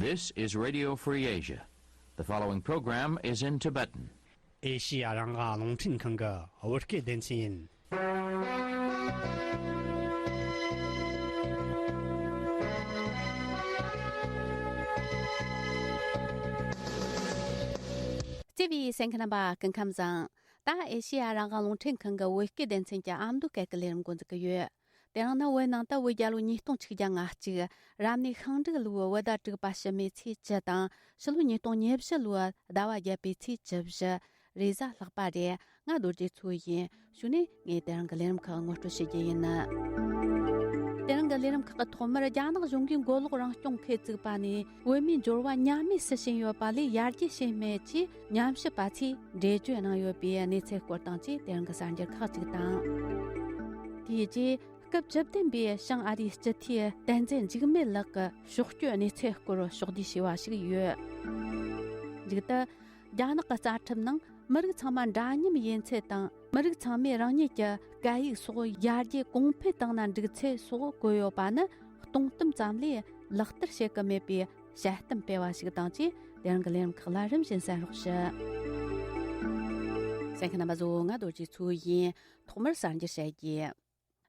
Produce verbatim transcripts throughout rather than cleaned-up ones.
This is Radio Free Asia. The following program is in Tibetan. ཨེ་ཤི་ཡ་རང་དབང་རླུང་འཕྲིན་ཁང་གི་བོད་སྐད་སྡེ་ཚན་ཡིན། བརྩེ་བའི་གསན་མཁན་རྣམ་པ་སྐུ་ཁམས་བཟང་། ད་ཨེ་ཤི་ཡ་རང་དབང་རླུང་འཕྲིན་ཁང་གི་བོད་སྐད་སྡེ་ཚན་གྱི་ཨ་མདོ་སྐད་ཀྱི་ལས་རིམ་འགོ་འཛུགས་ཀྱི་ཡོད། དེ་རིང་ནི་བོད་ནང་དུ་བོད་རྒྱལ་ལོ་ཉིས་སྟོང་ཆིག་བརྒྱ་ང་གཅིག་རབ་གནས་ཤིང་འབྲུག་ལོའི་བོད་ཟླ་དྲུག་པ་ཕྱི་མའི་ཚེས་བཅུ་དང་ཕྱི་ལོ་ཉིས་སྟོང་ཉེར་བཞི་ལོའི་ཟླ་བ་བརྒྱད་པའི་ཚེས་བཅུ་བཞི། རེས་གཟའ་ལྷག་པ་རེད། ང་རྡོ་རྗེ་མཚོ་ཡིན། གཞུག་ནས་ངས་དེ་རིང་གི་ལས་རིམ་ཁག་ངོ་སྤྲོད་བྱེད་རྒྱུ་ཡིན། དེ་རིང་གི་ལས་རིམ་ཁག་གི་ཐོག་མར་རྒྱ་ནག་གཞུང་གིས་མགོ་ལོག་རང་སྐྱོང་ཁུལ་བཙུགས་པ་ནས་བོད་མིའི་འབྱོར་བ་ཉམས་དམས་སུ་ཕྱིན་ཡོད་པ་ལས་ཡར་རྒྱས་བྱེད་མེད་ཅེས་ཉམས་ཞིབ་པ་ཚོས་འགྲེལ་བརྗོད་གནང་ཡོད་པའི་གནས་ཚུལ་སྐོར་དང་བཅས་དེ་རིང་གི་གསར་འགྱུར་ཁག་ཅིག་དང་། དེའི་རྗེས་སྐབས་བཅུ་བདུན་པའི་བྱང་ཨ་རིའི་སྤྱི་འཐུས་བསྟན་འཛིན་འཇིགས་མེད་ལགས་ཀྱི་ཕྱོགས་བསྐྱོད་གནས་ཚུལ་སྐོར་ཕྱོགས་བསྡུས་བྱས་པ་ཞིག་ཡོད། མཇུག་ཏུ། རྒྱ་ནག་གི་རྩ་ཁྲིམས་ནང་མི་རིགས་ཚང་མ་འདྲ་མཉམ་ཡིན་ཚུལ་དང་། མི་རིགས་ཚང་མས་རང་ཉིད་ཀྱི་སྐད་ཡིག་སོགས་ཡར་རྒྱས་གོང་འཕེལ་བཏང་ན་འགྲིག་ཚུལ་སོགས་བཀོད་ཡོད་པ་ནི། སྟོང་གཏམ་ཙམ་ལས་ལག་བསྟར་བྱེད་ཀྱི་མེད་པའི་དཔྱད་གཏམ་སྤེལ་བ་ཞིག་དང་བཅས། དེ་རིང་གི་ལས་རིམ་ཁག་ལ་རིམ་བཞིན་གསན་རོགས་ཞུ། གསན་མཁན་རྣམ་པ་ཚོ། ང་རྡོ་རྗེ་མཚོ་ཡིན། ཐོག་མར་གསར་འགྱུར་བཤད་རྒྱུ།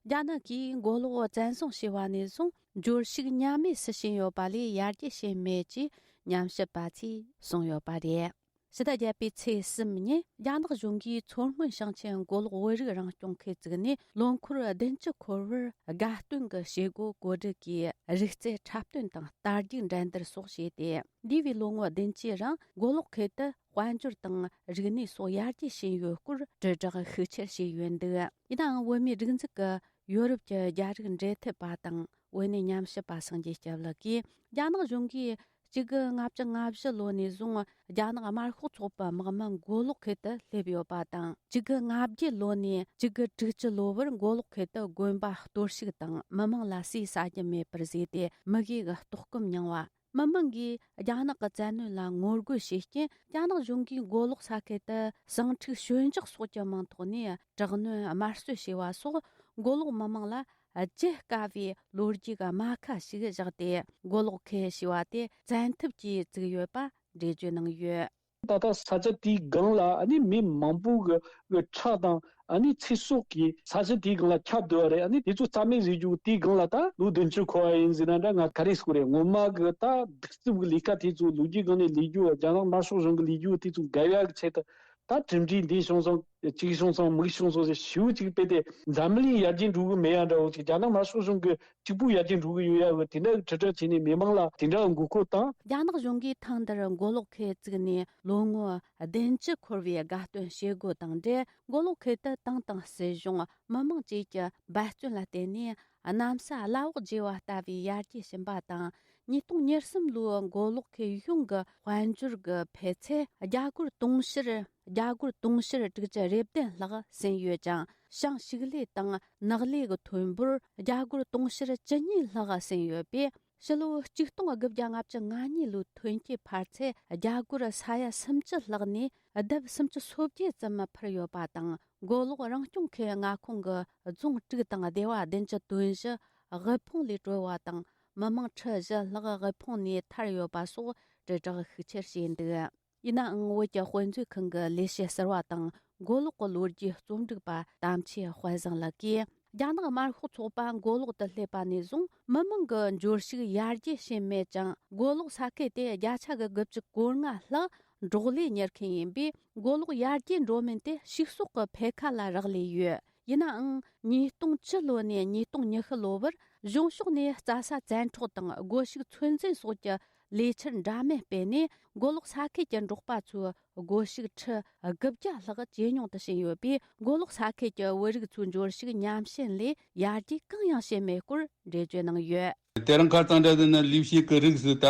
རྒྱ་ནག་གིས་མགོ་ལོག་བཙན་བཟུང་བྱས་པ་ནས་བཟུང་འབྱོར་ཕྱུག་ཉམས་དམས་སུ་ཕྱིན་ཡོད་པ་ལས་ཡར་རྒྱས་བྱས་མེད་ཅེས་ཉམས་ཞིབ་པ་ཚོས་གསུངས་ཡོད་པ་རེད། ཕྱི་ཟླ་བརྒྱད་པའི་ཚེས་གསུམ་ཉིན་རྒྱ་ནག་གཞུང་གིས་མཚོ་སྔོན་ཞིང་ཆེན་མགོ་ལོག་བོད་རིགས་རང་སྐྱོང་ཁུལ་བཙུགས་ནས་ལོ་འཁོར་བདུན་ཅུ་འཁོར་བར་དགའ་སྟོན་གྱི་བྱེད་སྒོ་གོ་སྒྲིག་གིས་རིག་རྩལ་འཁྲབ་སྟོན་དང་རྟ་རྒྱུག་འགྲན་བསྡུར་སོགས་བྱས་ཏེ། འདས་པའི་ལོ་ངོ་བདུན་ཅུའི་རིང་མགོ་ལོག་ཁུལ་དུ་དཔལ་འབྱོར་དང་རིག་གནས་སོགས་ཡར་རྒྱས་ཕྱིན་ཡོད་སྐོར་དྲིལ་བསྒྲགས་ཤུགས་ཆེར་བྱས་ཡོད་འདུག། ཡིན་ནའང་བོད་མིའི་སྒྲིག་འཛུགས་ཀྱི་ཡོ་རོབ་ཀྱི་རྒྱ་རིགས་འབྲེལ་མཐུད་པ་དང་བོད་གནས་ཉམས་ཞིབ་པ་སངས་རྒྱས་སྐྱབས་ལགས་ཀྱིས། རྒྱ་ནག་གཞུང་གིས་གཅིག་དགུ་ལྔ་བཅུ་ང་བཞི་ལོ་ནས་བཟུང་རྒྱ་ནག་དམར་ཤོག་ཚོགས་པའི་དམག་མི་མགོ་ལོག་ཁུལ་དུ་སླེབས་ཡོད་པ་དང་། གཅིག་དགུ་ལྔ་བརྒྱད་ལོ་ནས་གཅིག་དགུ་དྲུག་ཅུ་ལོ་བར་མགོ་ལོག་ཁུལ་དུ་དགོན་པ་གཏོར་བཤིག་དང་མི་མང་ལ་ཟས་ཟ་རྒྱུ་མེད་པར་བཟོས་ཏེ་མི་དགེ་གི་ལྟོགས་སྐོམ་མྱངས་པ། མི་མང་གིས་རྒྱ་ནག་གི་བཙན་གནོན་ལ་ངོ་རྒོལ་བྱས་རྐྱེན། རྒྱ་ནག་གཞུང་གིས་མགོ་ལོག་ས་ཁུལ་དུ་ཟིང་འཁྲུག་ཞོད་འཇགས་སོགས་ཀྱི་མིང་ཐོག་ནས་དྲག་གནོན་དམར་གསོད་བྱས་པ་སོགས། མགོ་ལོག་མི་མང་ལ་བརྗེད་དཀའ་བའི་ལོ་རྒྱུས་ཀྱི་རྨ་ཁ་ཞིག་བཞག་སྟེ། མགོ་ལོག་ཁུལ་ཞེས་པ་དེ་བཙན་ཐབས་ཀྱིས་བཙུགས་ཡོད་པ་འགྲེལ་བརྗོད་གནང་ཡོད། ད་ལྟ་ས་ཆ་དེའི་སྒང་ལ་ཨ་ནི་མི་མང་པོ་གི་གི་ཁྲག་དང་ཨ་ནི་ཚེ་སྲོག་གི་ས་ཆ་དེའི་སྒང་ལ་ཁྱབ་བསྡད་པ་རེད། ཨ་ནི་དེ་ཚོ་རྩ་མེད་བཟོ་རྒྱུ་དེའི་སྒང་ལ་ད་ལོ་བདུན་ཅུ་འཁོར་བ་ཡིན་ཟེར་ན་འདྲ། ང་ག་རེ་ཟེར་དགོས་རེད། ངོ་མ་གི་ད་གདུག་རྩུབ་གི་ལས་ཀ་དེ་ཚོ་ལོ་རྒྱུས་སྒང་ནས་ལས་རྒྱུ། རྒྱ་ནག་དམར་ཤོག་གཞུང་གི་ལས་རྒྱུ་དེ་ཚོ་འགལ་ཡག་གི་ཆེད་དུ། ད་གྲུབ་འབྲས་འདི་བྱུང་སོང་། གཅིག་བྱུང་སོང་། མིག་བྱུང་སོང་ཟེར་ཞེ་པོ་ཅིག་སྤེལ་ཏེ། འཛམ་གླིང་ཡར་རྒྱས་འགྲོ་གི་མེད་ཡ་འདྲ་བོ་ཅིག་རྒྱ་ནག་དམར་ཤོག་གཞུང་གི་གཅིག་པུ་ཡར་རྒྱས་འགྲོ་གི་ཡོད་ཡ་གི་དེ་འདྲ་གི་དྲིལ་བསྒྲགས་བྱས་ནས་མི་མང་ལ་དེ་འདྲ་གི་མགོ་སྐོར་བཏང་། རྒྱ་ནག་གཞུང་གིས་ཐེངས་འདིར་མགོ་ལོག་ཁུལ་བཙུགས་ནས་ལོ་ངོ་བདུན་ཅུ་འཁོར་བའི་དགའ་སྟོན་བྱེད་སྒོ་དང་འབྲེལ། མགོ་ལོག་ཁུལ་དུ་ཏང་དང་སྲིད་གཞུང་། མི་མང་བཅས་ཀྱི་འབད་བརྩོན་ལ་བརྟེན་ནས། གནམ་ས་བླ་འོག་བརྗེ་བ་ལྟ་བུའི་ཡར་རྒྱས་ཕྱིན་པ་དང་། ཉིས་སྟོང་ཉེར་གསུམ་ལོའི་མགོ་ལོག་ཁུལ་ཡོངས་ཀྱི་དཔལ་འབྱོར་གྱི་འཕེལ་ཚད་རྒྱ་སྒོར་དུང་ཕྱུར། རྒྱ་སྒོར་དུང་ཕྱུར་དྲུག་ཅུ་རེ་བདུན་ལྷག་ཟིན་ཡོད་ཅིང་། ཞིང་ཕྱུགས་ལས་དང་ནགས་ལས་ཀྱི་ཐོན་འབོར་རྒྱ་སྒོར་དུང་ཕྱུར་བཅུ་གཉིས་ལྷག་ཟིན་ཡོད་པས། ཕྱི་ལོ་ཆིག་སྟོང་དགུ་བརྒྱ་ལྔ་བཅུ་ང་གཉིས་ལོའི་ཐོན་སྐྱེད་འཕར་ཚད་རྒྱ་སྒོར་ས་ཡ་སུམ་ཅུ་ལྷག་ནས་ལྡབ་སུམ་ཅུ་སོ་བརྒྱད་ཙམ་འཕར་ཡོད་པ་དང་། མགོ་ལོག་རང་སྐྱོང་ཁུལ་མངའ་ཁོངས་ཀྱི་རྫོང་དྲུག་དང་སྡེ་བ་བདུན་ཅུ་དོན་བཞི་དབུལ་ཕོངས་ལས་གྲོལ་བ་དང་། མི་མང་ཁྲི་བཞི་ལྷག་དབུལ་ཕོངས་ནས་ཐར་ཡོད་པ་སོགས་དྲིལ་བསྒྲགས་ཤུགས་ཆེར་བྱས་འདུག། ཡིན་ནའང་། བོད་ཀྱི་དཔེ་མཛོད་ཁང་གི་ལས་བྱེད་ཟུར་པ་དང་མགོ་ལོག་གི་ལོ་རྒྱུས་རྩོམ་སྒྲིག་པ་དམ་ཆོས་དཔལ་བཟང་ལགས་ཀྱིས། རྒྱ་ནག་དམར་ཤོག་ཚོགས་པ་མགོ་ལོག་ཏུ་སླེབས་པ་ནས་བཟུང་མི་མང་གི་འབྱོར་ཕྱུག་ཡར་རྒྱས་ཕྱིན་མེད་ཅིང་། མགོ་ལོག་ས་ཁུལ་དེ་བརྒྱ་ཆ་གི་དགུ་བཅུ་གོ་ལྔ་ལྷག་འབྲོག་ལས་གཉེར་མཁན་ཡིན་པས། མགོ་ལོག་ཡར་རྒྱས་འགྲོ་མིན་དེ་ཕྱུགས་ཟོག་གི་འཕེལ་ཁ་ལ་རག་ལས་ཡོད། ཡིན་ནའང་། ཉིས་སྟོང་བཅུ་ལོ་ནས་ཉིས་སྟོང་ཉི་ཤུ་ལོ་བར་གཞུང་ཕྱོགས་ནས་རྩྭ་ས་བཙན་འཕྲོག་དང་སྒོ་ཕྱུགས་ཚོད་འཛིན་སོགས་ཀྱི་ལས་འཆར་འདྲ་མིན་སྤེལ་ནས། མགོ་ལོག་ས་ཁུལ་གྱི་འབྲོག་པ་ཚོའི་སྒོ་ཕྱུགས་ཁྲི་དགུ་བརྒྱ་ལྷག་ཇེ་ཉུང་དུ་ཕྱིན་ཡོད་པས། མགོ་ལོག་ས་ཁུལ་གྱི་བོད་རིགས་ཚོའི་འབྱོར་ཕྱུག་ཉམས་ཞན་ལས་ཡར་རྒྱས་གང་ཡང་ཕྱིན་མེད་སྐོར་འགྲེལ་བརྗོད་གནང་ཡོད། དེ་རིང་ཁ་སང་འདྲ་ཟེར་ན་ལས་བྱེད་ཀྱི་རིགས་སུ་ད་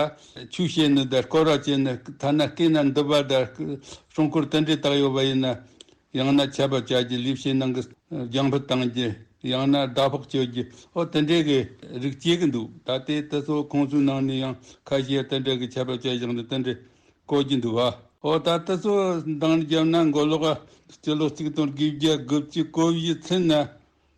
ཆོས་བཤད་ནི་ད་སྐོར་ར་བྱེད་ནི། ཐ་ན་སྐེ་ན་འདུ་བ་ད་སྲུང་འཁོར་དེ་འདྲས་བཏགས་ཡོད་པ་ཡིན་ན། ཡང་ན་ཆད་པ་བཅད་རྒྱུ། ལས་བྱེད་ནང་གི་རྒྱང་འཕུད་གཏང་རྒྱུ། ཡང་ན་ཟླ་ཕོགས་གཅོད་རྒྱུ། ཨོ་དེ་འདྲས་ཀྱི་རིགས་སྐྱེ་གི་འདུག། ད་དེ་དེ་ཚོ་ཁོང་ཚོའི་ནང་ནས་ཡང་ཁ་ཤས་དེ་འདྲས་ཀྱི་ཆད་པ་བཅད་བཞག་ནས་དེ་འདྲས་བཀོད་ཀྱི་འདུག་བ། ཨོ་ད་དེ་ཚོ་འདང་བརྒྱབ་ན་མགོ་ལོག་སྤྱི་ལོ་གཅིག་སྟོང་དགུ་བརྒྱ་དགུ་བཅུ་གོ་བཞི་ཚུན་ན།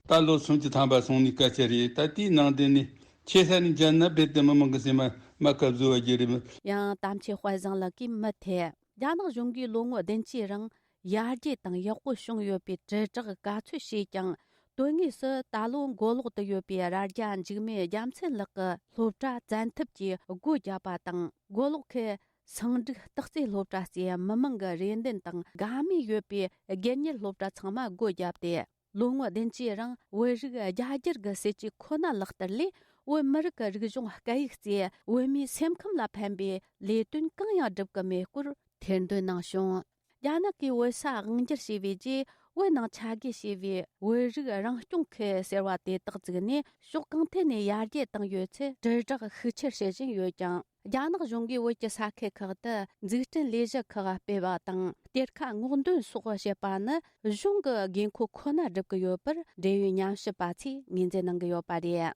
ད་ལོ་སུམ་ཅུ་ཐམ་པ་སོང་ནི་སྐད་ཆ་རེད། ད་དེའི་ནང་དེ་ནི་ཆེ་ས་ནས་བྱས་ན་རྦད་དེ་མི་མང་གི་སེམས་མ་ མ་སྐབས་བཟོ་བ་བརྒྱུད་རིམ། ཡང་དམ་ཆོས་དཔལ་བཟང་ལགས་ཀྱིས་མུ་མཐུད། རྒྱ་ནག་གཞུང་གིས་ལོ་ངོ་བདུན་ཅུའི་རིང་ཡར་རྒྱས་དང་ཡག་པོ་བྱུང་ཡོད་པའི་དྲིལ་བསྒྲགས་ག་ཚོད་བྱས་ཀྱང་། དོན་དངོས་སུ་ད་ལོ་མགོ་ལོག་ཏུ་ཡོད་པའི་རྭ་རྒྱ་འཇིགས་མེད་རྒྱལ་མཚན་ལགས་ཀྱི་སློབ་གྲྭ་བཙན་ཐབས་ཀྱིས་སྒོ་བརྒྱབ་པ་དང་། མགོ་ལོག་ཁུལ་སིང་འབྲུག་སྟག་རྩེ་སློབ་གྲྭ་རྩེའི་མི་མང་གི་རེ་འདུན་དང་དགའ་མོས་ཡོད་པའི་སྒེར་གཉེར་སློབ་གྲྭ་ཚང་མ་སྒོ་བརྒྱབ་སྟེ། ལོ་ངོ་བདུན་ཅུའི་རིང་བོད་རིགས་རྒྱ་སྒྱུར་གྱི་སྲིད་ཇུས་ཁོ་ན་ལག་བསྟར་ལས། བོད་མི་རིགས་ཀྱི་རིག་གཞུང་སྐད་ཡིག་རྩེ་བོད་མིའི་སེམས་ཁམས་ལ་ཕན་པའི་ལས་དོན་གང་ཡང་སྒྲུབ་ཀྱི་མེད་སྐོར་ཐེར་འདོན་གནང་བྱུང་། རྒྱ་ནག་གིས་བོད་ས་དབང་སྒྱུར་བྱས་པའི་རྗེས། བོད་ནང་ཆ་བགོས་བྱས་པའི་བོད་རིགས་རང་སྐྱོང་ཁུལ་ཟེར་བ་དེ་དག་བཙུགས་ནས། ཕྱོགས་གང་ཐད་ནས་ཡར་རྒྱས་བཏང་ཡོད་ཚུལ་དྲིལ་བསྒྲགས་ཤུགས་ཆེར་བྱེད་བཞིན་ཡོད་ཀྱང་། རྒྱ་ནག་གཞུང་གིས་བོད་ཀྱི་ས་ཁུལ་ཁག་ཏུ་འཛུགས་སྐྲུན་ལས་གཞི་ཁག་སྤེལ་བ་དང་། གཏེར་ཁ་སྔོག་འདོན་སོགས་བྱེད་པ་ནི་གཞུང་གི་དགོས་མཁོ་ཁོ་ན་སྒྲུབ་ཀྱི་ཡོད་པར། འབྲེལ་ཡོད་ཉམས་ཞིབ་པ་ཚོས་ངོས་འཛིན་གནང་གི་ཡོད་པ་རེད།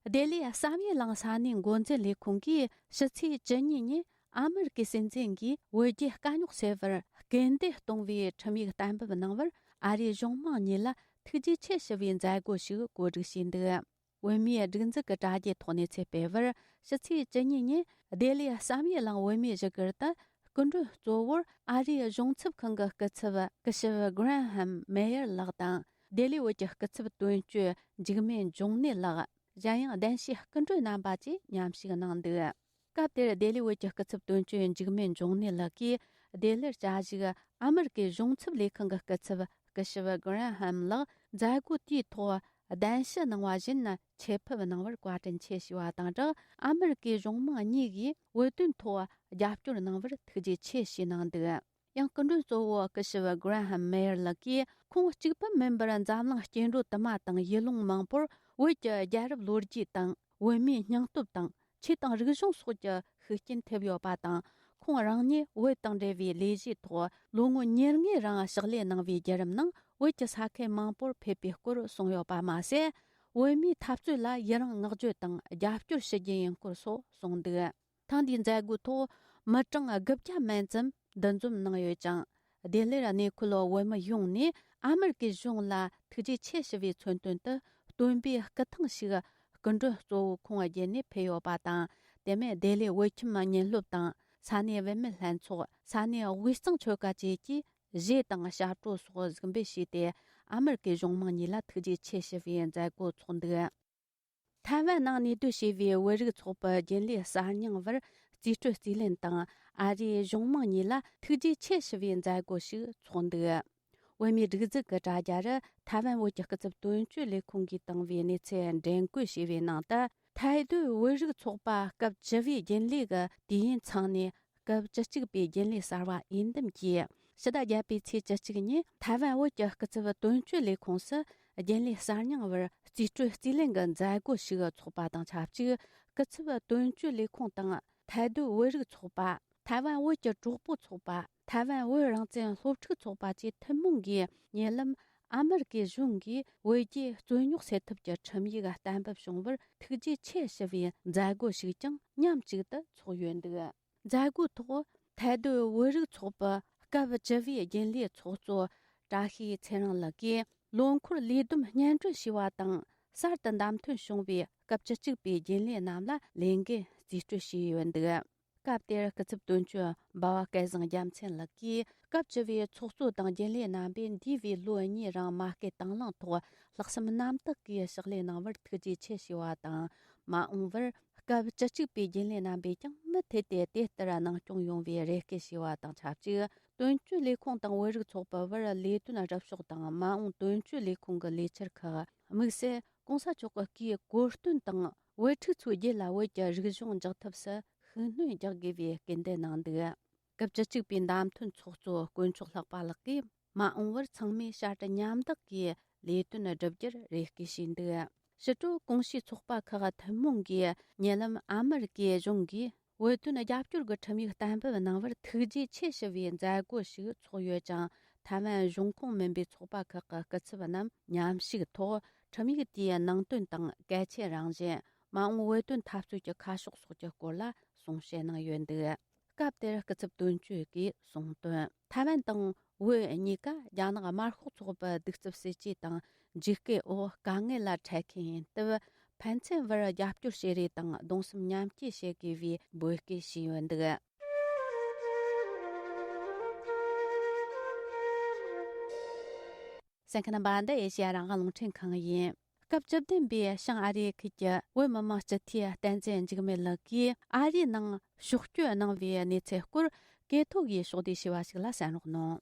ལྡི་ལིའི་བསམ་ཡས་གླིང་ས་གནས་འགོ་འཛིན་ལས་ཁུངས་ཀྱིས་ཕྱི་ཚེས་བཅུ་གཉིས་ཉིན་ཨ་མེ་རི་ཀའི་སྲིད་འཛིན་གྱིས་བོད་རྒྱའི་དཀའ་རྙོག་སེལ་བར་སྐུལ་འདེད་གཏོང་བའི་ཁྲིམས་ཡིག་གཏན་འབེབས་གནང་བར། ཨ་རིའི་གཞུང་མང་གཉིས་ལ་ཐུགས་རྗེ་ཆེ་ཞུ་བའི་མཛད་སྒོ་ཞིག་གོ་སྒྲིག་བྱས་འདུག་བོད་མིའི་སྒྲིག་འཛུགས་ཀྱི་དྲ་རྒྱའི་ཐོག་ནས་ཚུར་སྤེལ་བར། ཕྱི་ཚེས་བཅུ་གཉིས་ཉིན་ལྡི་ལིའི་བསམ་ཡས་གླིང་བོད་མིའི་བཞུགས་སྒར་དུ། སྐུ་མགྲོན་གཙོ་བོར་ཨ་རིའི་གཞུང་ཚབ་ཁང་གི་སྐུ་ཚབ་སྐུ་ཞབས་Graham Mayer ལགས་དང་། ལྡི་ལི་བོད་ཀྱི་སྐུ་ཚབ་དོན་གཅོད་འཇིགས་མེད་འབྱུང་གནས་ལགས། གཞན་ཡང་གདན་ཞུའི་སྐུ་མགྲོན་རྣམ་པ་བཅས་མཉམ་ཞུགས་གནང་འདུག་སྐབས་དེར་ལྡི་ལི་བོད་ཀྱི་སྐུ་ཚབ་དོན་གཅོད་འཇིགས་མེད་འབྱུང་གནས་ལགས་ཀྱིས། ལྡི་ལིར་བཅའ་བཞུགས་ཨ་མེ་རི་ཀའི་གཞུང་ཚབ་ལས་ཁང་གི་སྐུ་ཚབ་སྐུ་ཞབས་Graham ལགས་མཛད་སྒོ་དེའི་ཐོག་གདན་ཞུ་གནང་བ་བཞིན་ཆེད་ཕེབས་གནང་བར་བཀའ་དྲིན་ཆེ་ཞུས་པ་དང་སྦྲགས། ཨ་མེ་རི་ཀའི་གཞུང་མང་གཉིས་ཀྱིས་བོད་དོན་ཐོག་རྒྱབ་སྐྱོར་གནང་བར་ཐུགས་རྗེ་ཆེ་ཞུས་གནང་འདུག་ཡང་སྐུ་མགྲོན་གཙོ་བོ་སྐུ་ཞབས་Graham Mayer ལགས་ཀྱིས། ཁོང་གཅིག་པུ་མིན་པར་འཛམ་གླིང་སྐྱེ་འགྲོ་དུ་མ་དང་ཡུལ་ལུང་མང་པོར་བོད་ཀྱི་རྒྱལ་རབས་ལོ་རྒྱུས་དང་། བོད་མིའི་སྙིང་སྟོབས་དང་། ཆོས་དང་རིག་གཞུང་སོགས་ཀྱི་ཤུགས་རྐྱེན་ཐེབས་ཡོད་པ་དང་། ཁོང་རང་ཉིད་བོད་དང་འབྲེལ་བའི་ལས་གཞིའི་ཐོག་ལོ་ངོ་ཉེར་ལྔའི་རིང་ཕྱག་ལས་གནང་བའི་བརྒྱུད་རིམ་ནང་། བོད་ཀྱི་ས་ཁུལ་མང་པོར་ཕེབས་པའི་སྐོར་གསུངས་ཡོད་པ་མ་ཟད། བོད་མིའི་འཐབ་རྩོད་ལ་ཡི་རང་བསྔགས་བརྗོད་དང་རྒྱབ་སྐྱོར་ཞུ་རྒྱུ་ཡིན་སྐོར་སོགས་གསུངས་འདུག་ཐེངས་འདིའི་མཛད་སྒོའི་ཐོག་མི་གྲངས་དགུ་བརྒྱ་མན་ཙམ་འདུ་འཛོམས་གནང་ཡོད་ཅིང་། ལྡི་ལིར་གནས་འཁོད་བོད་མི་ཡོངས་ནས་ཨ་མེ་རི་ཀའི་གཞུང་ལ་ཐུགས་རྗེ་ཆེ་ཞུ་བའི་མཚོན་དོན་དུ། སྟོན་པའི་སྐུ་ཐང་ཞིག་སྐུ་མགྲོན་གཙོ་བོ་ཁོང་བརྒྱུད་ནས་ཕུལ་ཡོད་པ་དང་། དེ་མིན་ལྡི་ལི་བོད་ཁྱིམ་བརྙན་སློབ་དང་། ས་གནས་བུད་མེད་ལྷན་ཚོགས། ས་གནས་དབུས་གཙང་ཆོལ་ཁ་བཅས་ཀྱིས་གཞས་དང་ཞབས་བྲོ་སོགས་གཟིགས་འབུལ་བྱས་ཏེ། ཨ་མེ་རི་ཀའི་གཞུང་མང་གཉིས་ལ་ཐུགས་རྗེ་ཆེ་ཞུ་བའི་མཛད་སྒོ་འཚོགས་འདུག་ཐའེ་ཝན་ནང་གནས་སྡོད་བྱས་པའི་བོད་རིགས་ཚོགས་པའི་རྒྱུན་ལས་གསར་རྙིང་བར་རྩིས་སྤྲོད་རྩིས་ལེན་དང་། ཨ་རིའི་གཞུང་མང་གཉིས་ལ་ཐུགས་རྗེ་ཆེ་ཞུ་བའི་མཛད་སྒོ་ཞིག་འཚོགས་འདུག་བོད་མིའི་སྒྲིག་འཛུགས་ཀྱི་དྲ་རྒྱ་རུ་ཐའེ་ཝན་བོད་ཀྱི་སྐུ་ཚབ་དོན་གཅོད་ལས་ཁུངས་ཀྱིས་བཏང་བའི་གནས་ཚུལ་འདྲེན་བཀོད་བྱས་པའི་ནང་དུ། ཐའེ་སྡོད་བོད་རིགས་ཚོགས་པ་སྐབས་བཅུ་བའི་རྒྱུན་ལས་ཀྱི་དུས་ཡུན་ཚང་ནས། སྐབས་བཅུ་གཅིག་པའི་རྒྱུན་ལས་གསར་བ་འོས་འདེམས་ཀྱིས། ཕྱི་ཟླ་བརྒྱད་པའི་ཚེས་བཅུ་གཅིག་ཉིན་ཐའེ་ཝན་བོད་ཀྱི་སྐུ་ཚབ་དོན་གཅོད་ལས་ཁུངས་སུ་རྒྱུན་ལས་གསར་རྙིང་བར་རྩིས་སྤྲོད་རྩིས་ལེན་གྱི་མཛད་སྒོ་ཞིག་འཚོགས་པ་དང་ཆབས་ཅིག་སྐུ་ཚབ་དོན་གཅོད་ལས་ཁུངས་དང་། ཐའེ་སྡོད་བོད་རིགས་ཚོགས་པ། ཐའེ་ཝན་བོད་ཀྱི་གྲོགས་པོ་ཚོགས་པ། ཐའེ་ཝན་བོད་རང་བཙན་སློབ་ཕྲུག་ཚོགས་པ་བཅས་ཐུན་མོང་གིས། ཉེ་ལམ་ཨ་མེ་རི་ཀའི་གཞུང་གིས་བོད་རྒྱའི་རྩོད་རྙོག་སེལ་ཐབས་ཀྱི་ཁྲིམས་ཡིག་གཏན་འབེབས་བྱུང་བར་ཐུགས་རྗེ་ཆེ་ཞུ་བའི་མཛད་སྒོ་ཞིག་ཀྱང་མཉམ་གཅིག་ཏུ་འཚོགས་ཡོད་འདུག་མཛད་སྒོའི་ཐོག་ཐའེ་སྡོད་བོད་རིགས་ཚོགས་པའི་སྐབས་བཅུ་བའི་རྒྱུན་ལས་ཚོགས་གཙོ་བཀྲ་ཤིས་ཚེ་རིང་ལགས་ཀྱིས། ལོ་འཁོར་ལས་བསྡོམས་སྙན་སྒྲོན་ཞུས་པ་དང་། གསར་དུ་བདམས་ཐོན་བྱུང་བའི་སྐབས་བཅུ་གཅིག་པའི་རྒྱུན་ལས་རྣམས་ལ་ལས་འགན་རྩིས་སྤྲོད་བྱས་ཡོད་འདུག་སྐབས་དེར་སྐུ་ཚབ་དོན་གཅོད་འབའ་བ་སྐལ་བཟང་རྒྱལ་མཚན་ལགས་ཀྱིས། སྐབས་བཅུ་བའི་ཚོགས་གཙོ་དང་རྒྱུན་ལས་རྣམ་པས་འདས་པའི་ལོ་གཉིས་རིང་མ་སྐུལ་དང་བླངས་ཐོག་ལྷག་བསམ་རྣམ་དག་གིས་ཕྱག་ལས་གནང་བར་ཐུགས་རྗེ་ཆེ་ཞུས་པ་དང་། མ་འོངས་པར་སྐབས་བཅུ་གཅིག་པའི་རྒྱུན་ལས་རྣམ་པས་ཀྱང་མུ་མཐུད་དེ་དེ་ལྟར་གནང་སྐྱོང་ཡོང་བའི་རེ་སྐུལ་ཞུས་པ་དང་ཆབས་ཅིག་དོན་གཅོད་ལས་ཁུངས་དང་བོད་རིགས་ཚོགས་པའི་བར་ལས་དོན་སྒྲུབ་ཕྱོགས་དང་། མ་འོངས་དོན་གཅོད་ལས་ཁུངས་ཀྱི་ལས་འཆར་ཁག་དམིགས་བསལ་གོང་ས་མཆོག་གི་སྐུའི་གོ་སྟོན་དང་། བོད་ཕྲུག་ཚོའི་རྒྱུད་ལ་བོད་ཀྱི་རིག་གཞུང་འཇགས་ཐབས་སུ་ཤུགས་སྣོན་རྒྱག་དགོས་པའི་སྐུལ་འདེད་གནང་འདུག་སྐབས་བཅུ་གཅིག་པའི་བདམས་ཐོན་ཚོགས་གཙོ་དཀོན་མཆོག་ལྷག་པ་ལགས་ཀྱིས། མ་འོངས་པར་ཚང་མས་བྱ་སྤྱོད་མཉམ་དག་གིས་ལས་དོན་བསྒྲུབ་རྒྱུར་རེ་སྐུལ་ཞུས་འདུག་ཕྱི་དྲོ་གོང་ཞུས་ཚོགས་པ་ཁག་ཐུན་མོང་གིས་ཉེ་ལམ་ཨ་མེ་རི་ཀའི་གཞུང་གིས། བོད་དོན་རྒྱབ་སྐྱོར་གྱི་ཁྲིམས་ཡིག་གཏན་འབེབས་གནང་བར་ཐུགས་རྗེ་ཆེ་ཞུ་བའི་མཛད་སྒོ་ཞིག་འཚོགས་ཡོད་ཅིང་། ཐའེ་ཝན་གཞུང་ཁོངས་མིན་པའི་ཚོགས་པ་ཁག་གི་སྐུ་ཚབ་རྣམས་མཉམ་ཞུགས་ཐོག་ཁྲིམས་ཡིག་དེའི་ནང་དོན་དང་གལ་ཆེན་རང་བཞིན། མ་འོངས་བོད་དོན་འཐབ་རྩོད་ཀྱི་ཁ་ཕྱོགས་སོགས་ཀྱི་སྐོར་ལ་གསུང་བཤད་གནང་ཡོད་འདུག་སྐབས་དེར་སྐུ་ཚབ་དོན་གཅོད་ཀྱིས་གསུངས་དོན། ཐའེ་ཝན་དང་བོད་གཉིས་ཀ་རྒྱ་ནག་དམར་ཤོག་ཚོགས་པའི་གདུག་རྩུབ་སྲིད་ཇུས་དང་འཇིགས་སྐུལ་འོག་དཀའ་ངལ་ལ་འཕྲད་མཁན་ཡིན་སྟབས། ཕན་ཚུན་བར་རྒྱབ་སྐྱོར་བྱེད་རེས་དང་གདུང་སེམས་མཉམ་སྐྱེད་བྱེད་དགོས་པའི་འབོད་སྐུལ་ཞུས་ཡོད་འདུག། གསན་མཁན་རྣམ་པ། འདི་ཨེ་ཤེ་ཡ་རང་དབང་རླུང་འཕྲིན་ཁང་ཡིན། སྐབས་བཅུ་བདུན་པའི་བྱང་ཨ་རིའི་ཁུལ་གྱི་བོད་མི་མང་སྤྱི་འཐུས་བསྟན་འཛིན་འཇིགས་མེད་ལགས་ཀྱིས་ཨ་རིའི་ནང་ཕྱོགས་བསྐྱོད་གནང་བའི་གནས་ཚུལ་སྐོར། གེ་ཐོ་གིས་ཕྱོགས་བསྡུས་ཞུས་པ་ཞིག་ལ་གསན་རོགས་གནང་།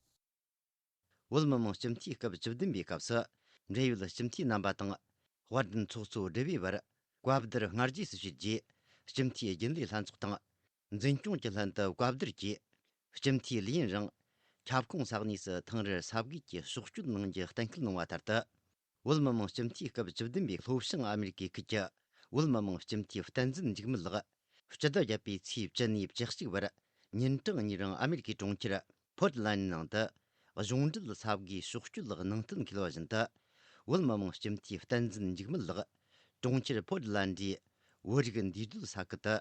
བོད་མི་མང་སྤྱི་འཐུས་སྐབས་བཅུ་བདུན་པའི་སྐབས་སུ། འབྲེལ་ཡོད་སྤྱི་འཐུས་རྣམ་པ་དང་། དཔལ་ལྡན་ཚོགས་གཙོ་སྦྲེལ་བའི་བར་བཀའ་བསྡུར་སྔ་རྗེས་སུ་ཞུས་རྗེས། སྤྱི་འཐུས་རྒྱུན་ལས་ལྷན་ཚོགས་དང་། འཛིན་སྐྱོང་གི་ལྷན་དུ་བཀའ་བསྡུར་གྱིས། སྤྱི་འཐུས་ལི་ཡིན་རང་། ཁྱབ་ཁོངས་ས་གནས་སུ་ཐེངས་རེར་ས་དགུ་གི་ཕྱོགས་བསྐྱོད་གནང་རྒྱུ་གཏན་འཁེལ་གནང་བ་ལྟར་དུ། བོད་མི་མང་སྤྱི་འཐུས་སྐབས་བཅུ་བདུན་པའི་ལྷོ་བྱང་ཨ་མེ་རི་ཀའི་ཁུལ་གྱི་བོད་མི་མང་སྤྱི་འཐུས་བསྟན་འཛིན་འཇིགས་མེད་ལགས། སྤྱི་ཟླ་བརྒྱད་པའི་ཚེས་བཅུ་ནས་བཅུ་གཅིག་བར་ཉིན་གྲངས་གཉིས་རིང་ཨ་མེ་རི་ཀའི་གྲོང་ཁྱེར་ཕོར་ཏི་ལན་ནང་དུ་གཞུང་འབྲེལ་ས་དགུའི་ཕྱོགས་བསྐྱོད་གནང་གཏན་འཁེལ་བ་བཞིན་དུ། བོད་མི་མང་སྤྱི་འཐུས་བསྟན་འཛིན་འཇིགས་མེད་ལགས་གྲོང་ཁྱེར་ཕོར་ཏི་ལན་ཌའི་བོད་རིགས་འདུས་སྡོད་ས་ཁུལ་དུ་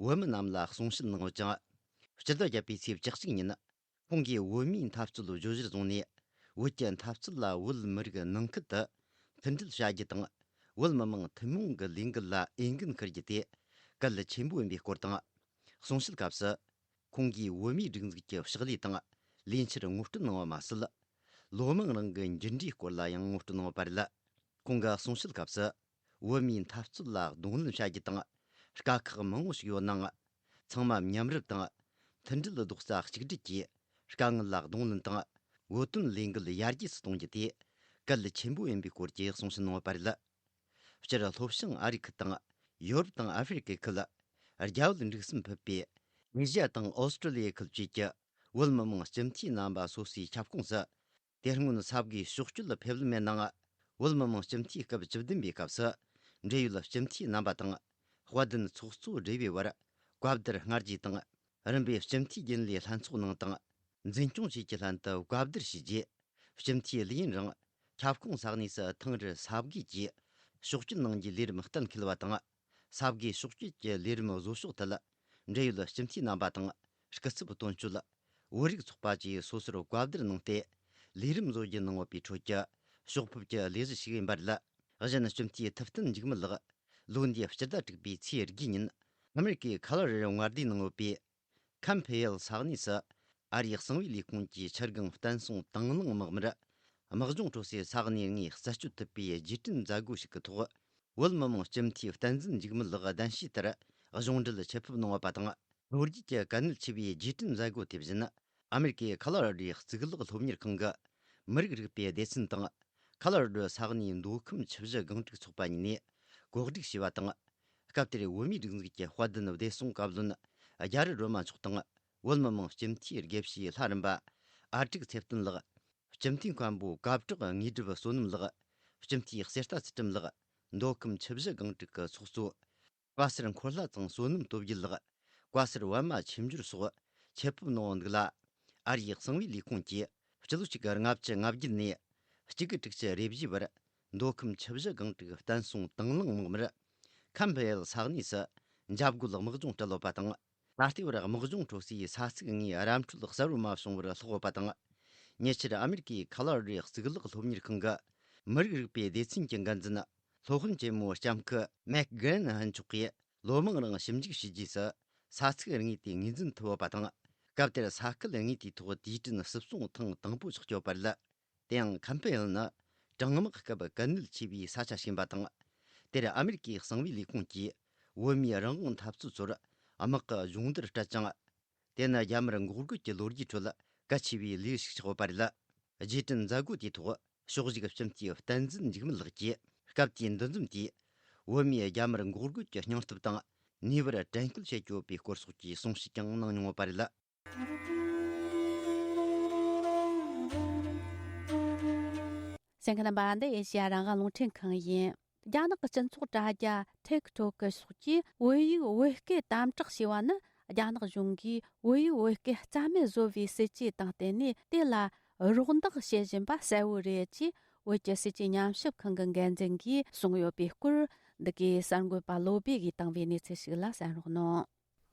བོད་མི་རྣམས་ལ་གསུང་བཤད་གནང་ཡོད་ཅིང་། སྤྱི་ཟླ་བརྒྱད་པའི་ཚེས་བཅུ་གཅིག་ཉིན། ཁོང་གིས་བོད་མིའི་འཐབ་རྩོད་བརྗོད་གཞིར་བཟུང་ནས། བོད་ཀྱི་འཐབ་རྩོད་ལ་བོད་མི་རིགས་ནང་ཁུལ་དུ་མཐུན་སྒྲིལ་བྱ་རྒྱུ་དང་། བོད་མི་མང་ཐུན་མོང་གི་ལས་འགུལ་ལ་འོས་འགན་འཁུར་རྒྱུ་དེ་གལ་ཆེན་པོ་ཡིན་པའི་སྐོར་དང་། གསུང་བཤད་སྐབས་སུ། ཁོང་གིས་བོད་མིའི་སྒྲིག་འཛུགས་ཀྱི་ཕྱག་ལས་དང་ལས་འཆར་ངོ་སྤྲོད་གནང་བ་མ་ཟད། ལོ་མང་རིང་གི་མཇུག་འབྲས་སྐོར་ལ་ཡང་ངོ་སྤྲོད་གནང་བ་རེད། ཁོང་གི་གསུང་བཤད་སྐབས་སུ། བོད་མིའི་འཐབ་རྩོད་ལ་གདོང་ལེན་བྱ་རྒྱུ་དང་། དཀའ་ཁག་མང་བོ་ཞིག་ཡོད་ནའང་། ཚང་མ་མཉམ་རུབ་དང་། མཐུན་སྒྲིལ་རྡོག་རྩ་གཅིག་སྒྲིལ་གྱིས་དཀའ་ངལ་ལ་གདོང་ལེན་དང་། བོད་དོན་ལས་འགུལ་ཡར་རྒྱས་སུ་གཏོང་རྒྱུ་དེ་གལ་ཆེན་པོ་ཡིན་པའི་སྐོར་གྱི་གསུང་བཤད་གནང་བ་རེད། སྤྱིར་ལྷོ་བྱང་ཨ་རི་ཁུལ་དང་ཡོ་རོབ་དང་ཨ་ཧྥེ་རི་ཁའི་ཁུལ། རྒྱ་བོད་འབྲུག་གསུམ་ཕུད་པའི་ཨེ་ཤི་ཡ་དང་ཨོ་སི་ཀྲོ་ལི་ཡའི་ཁུལ་བཅས་ཀྱི་བོད་མི་མང་སྤྱི་འཐུས་རྣམ་པ་སོ་སོའི་ཁྱབ་ཁོངས་སུ། དེ་སྔོན་ས་དགུའི་ཕྱོགས་བསྐྱོད་ཕེབས་ལམ་མེད་ནའང་། བོད་མི་མང་སྤྱི་འཐུས་སྐབས་བཅུ་བདུན་པའི་སྐབས་སུ། འབྲེལ་ཡོད་སྤྱི་འཐུས་རྣམ་པ་དང་། དཔལ་ལྡན་ཚོགས་གཙོ་སྦྲེལ་བའི་བར་བཀའ་བསྡུར་སྔ་རྗེས་དང་། རིམ་པས་སྤྱི་འཐུས་རྒྱུན་ལས་ལྷན་ཚོགས་ནང་དང་། འཛིན་སྐྱོང་བཅས་ཀྱི་ལྷན་དུ་བཀའ་བསྡུར་བྱས་རྗེས། སྤྱི་འཐུས་ལི་ཡིན་རང་ཁྱབ་ཁོངས་ས་གནས་སུ་ཐེངས་རེར་ས་དགུ་གིས་ཕྱོགས་བསྐྱོད་གནང་རྒྱུའི་ལས་རིམ་གཏན་འཁེལ་བ་དང་། ས་དགུའི་ཕྱོགས་བསྐྱོད་ཀྱི་ལས་རིམ་བཟོ་ཕྱོགས་ཐད། འབྲེལ་ཡོད་སྤྱི་འཐུས་རྣམ་པ་དང་། སྐུ་ཚབ་དོན་གཅོད། བོད་རིགས་ཚོགས་པ་བཅས་སོ་སོར་བཀའ་བསྡུར་གནང་སྟེ། ལས་རིམ་བཟོ་རྒྱུ་གནང་ཡོད་པའི་ཁྲོད་ཀྱི་ཕྱོགས་ཕེབས་ཀྱི་ལས་གཞི་ཞིག་ཡིན་པ་རེད། གཞན་སྤྱི་འཐུས་ཐུབ་བསྟན་འཇིགས་མེད་ལགས། ལོ་འདིའི་སྤྱི་ཟླ་དྲུག་པའི་ཚེས་དགུའི་ཉིན། ཨ་མེ་རི་ཀའི་ཁ་ལོ་ར་ཌོ་མངའ་སྡེའི་ནང་ཡོད་པའི། ཁམ་ཕེ་ཡལ་ས་གནས་སུ། ཨ་རིའི་གསང་བའི་ལས་ཁུངས་ཀྱི་ཆར་སྒང་བསྟན་སྲུང་དང་བླངས་དམག་མིར། དམག་སྦྱོང་སྤྲོ་སའི་ས་གནས་ལྔའི་རྩད་གཅོད་ཐུབ་པའི་རྗེས་དྲན་མཛད་སྒོ་ཞིག་གི་ཐོག་བོད་མི་མང་སྤྱི་འཐུས་བསྟན་འཛིན་འཇིགས་མེད་ལགས་གདན་ཞུས་ལྟར་གཞུང་འབྲེལ་ཆེད་ཕེབས་གནང་བ་དང་། ལོ་རྒྱུས་ཀྱི་གལ་གནད་ཆེ་བའི་རྗེས་དྲན་མཛད་སྒོ་དེ་བཞིན། ཨ་མེ་རི་ཀའི་ཁ་ལོ་ར་ཌོའི་གཙུག་ལག་སློབ་གཉེར་ཁང་གི་མི་རིགས་རིག་པའི་སྡེ་ཚན་དང་། ཁ་ལོ་ར་ཌོ་ས་གནས་མདོ་ཁམས་ཆུ་བཞི་སྒང་དྲུག་ཚོགས་པ་གཉིས་ནས་གོ་སྒྲིག་བྱས་པ་དང་། སྐབས་དེར་བོད་མིའི་སྒྲིག་འཛུགས་ཀྱི་དཔལ་ལྡན་བདེ་སྲུང་བཀའ་བློན་རྒྱ་རི་སྒྲོལ་མ་མཆོག་དང་། བོད་མི་མང་སྤྱི་འཐུས་དགེ་བཤེས་ལྷ་རམས་པ་ཨ་ཀྲུག་ཚེ་བརྟན་ལགས། སྤྱི་འཐུས་མཁན་པོ་སྐབས་གྲགས་དངོས་གྲུབ་བསོད་ནམས་ལགས། སྤྱི་འཐུས་གསེར་རྟ་ཚུལ་ཁྲིམས་ལགས། མདོ་ཁམས་ཆུ་བཞི་སྒང་དྲུག་གི་ཚོགས་གཙོ། བཀའ་ཟུར་འཁོར་ལྷ་ཚང་བསོད་ནམས་སྟོབས་རྒྱལ་ལགས། བཀའ་ཟུར་པད་མ་ཆོས་འབྱོར་སོགས་ཆེད་ཕེབས་གནང་འདུག་ལ། ཨ་རིའི་གསང་བའི་ལས་ཁུངས་ཀྱིས་སྤྱི་ལོ་གཅིག་དགུ་ལྔ་བཅུ་ང་བརྒྱད་ནས་གཅིག་དགུ་དྲུག་ཅུ་རེ་བཞིའི་བར་མདོ་ཁམས་ཆུ་བཞི་སྒང་དྲུག་བསྟན་སྲུང་དང་བླངས་དམག་མིར་ཁམ་ཕེ་ཡལ་ས་གནས་སུ་འཇབ་རྒོལ་དམག་སྦྱོང་སྤྲད་ཡོད་པ་དང་། ད་ལྟའི་བར་དམག་སྦྱོང་སྤྲོ་སའི་ས་ཚིགས་ལྔའི་ར་འཕྲོད་གསལ་བོ་མ་བྱུང་བར་ལྷག་ཡོད་པ་དང་། ཉེ་ཆར་ཨ་མེ་རི་ཀའི་ཁ་ལོ་ར་ཌོའི་གཙུག་ལག་སློབ་གཉེར་ཁང་གི་མི་རིགས་རིག་པའི་སྡེ་ཚན་གྱི་འགན་འཛིན་སློབ་དཔོན་ཆེན་མོ་ལྕམ་སྐུ་མེག་གྷན་ཧན་མཆོག་གིས། ལོ་མང་རིང་ཞིབ་འཇུག་བྱས་རྗེས་སུ། ས་ཚིགས་དངོས་དེ་ངོས་འཛིན་ཐུབ་ཡོད་པ་དང་། སྐབས་དེར་ས་ཁུལ་དངོས་དེའི་ཐོག་དུས་དྲན་ཞིབ་སྲུང་ཐེངས་དང་པོ་ཆགས་ཡོད་པ་རེད། དེ་ཡང་ཁམ་ཕེ་ཡལ་ནི་གྲང་དམག་སྐབས་གལ་གནད་ཆེ་བའི་ས་ཆ་ཞིག་ཡིན་པ་དང་། དེར་ཨ་མེ་རི་ཀའི་གསང་བའི་ལས་ཁུངས་ཀྱིས་བོད་མིའི་རང་དབང་འཐབ་རྩོད་ཚོར་དམག་གི་སྦྱོང་བརྡར་སྤྲད་ཅིང་། དེ་ནི་རྒྱ་དམར་འགོག་རྒོལ་གྱི་ལོ་རྒྱུས་ཁྲོད་གལ་ཆེ་བའི་ལས་ཤིག་ཆགས་ཡོད་པ་རེད། རྗེས་དྲན་མཛད་སྒོ་དེའི་ཐོག་ཕྱོགས་བཞུགས་སྤྱི་འཐུས་བསྟན་འཛིན་འཇིགས་མེད་ལགས་ཀྱིས་སྐབས་དེའི་འདུ་འཛོམས་དེས་བོད་མིའི་རྒྱ་དམར་འགོག་རྒོལ་གྱི་སྙིང་སྟོབས་དང་ནུས་པར་དྲན་སྐུལ་བྱེད་ཀྱི་ཡོད་པའི་སྐོར་སོགས་ཀྱི་གསུང་བཤད་ཀྱང་གནང་མྱོང་ཡོད་པ་རེད། གསན་མཁན་རྣམ་པ། འདི་ཨེ་ཤེ་ཡ་རང་དབང་རླུང་འཕྲིན་ཁང་ཡིན། རྒྱ་ནག་གི་སྤྱི་ཚོགས་དྲ་རྒྱ་ཐིག་ཐོག་གི་ཕྱོགས་ཀྱིས་བོད་ཡིག་བོད་སྐད་དམ་དྲག་བྱས་པ་ནི། རྒྱ་ནག་གཞུང་གིས་བོད་ཡིག་བོད་སྐད་རྩ་མེད་བཟོ་བའི་སྲིད་ཇུས་དང་བསྟུན་ནས། དེ་ལ་རོགས་འདེགས་བྱེད་བཞིན་པ་གསལ་བོ་རེད་ཅེས། བོད་ཀྱི་སྲིད་ཇུས་ཉམས་ཞིབ་ཁང་གི་འགན་འཛིན་གྱིས་གསུངས་ཡོད་པའི་སྐོར། འདི་གའི་གསར་འགོད་པ་བློ་བྷེ་གིས་བཏང་བའི་གནས་ཚུལ་ཞིག་ལ་གསན་རོགས་གནང་།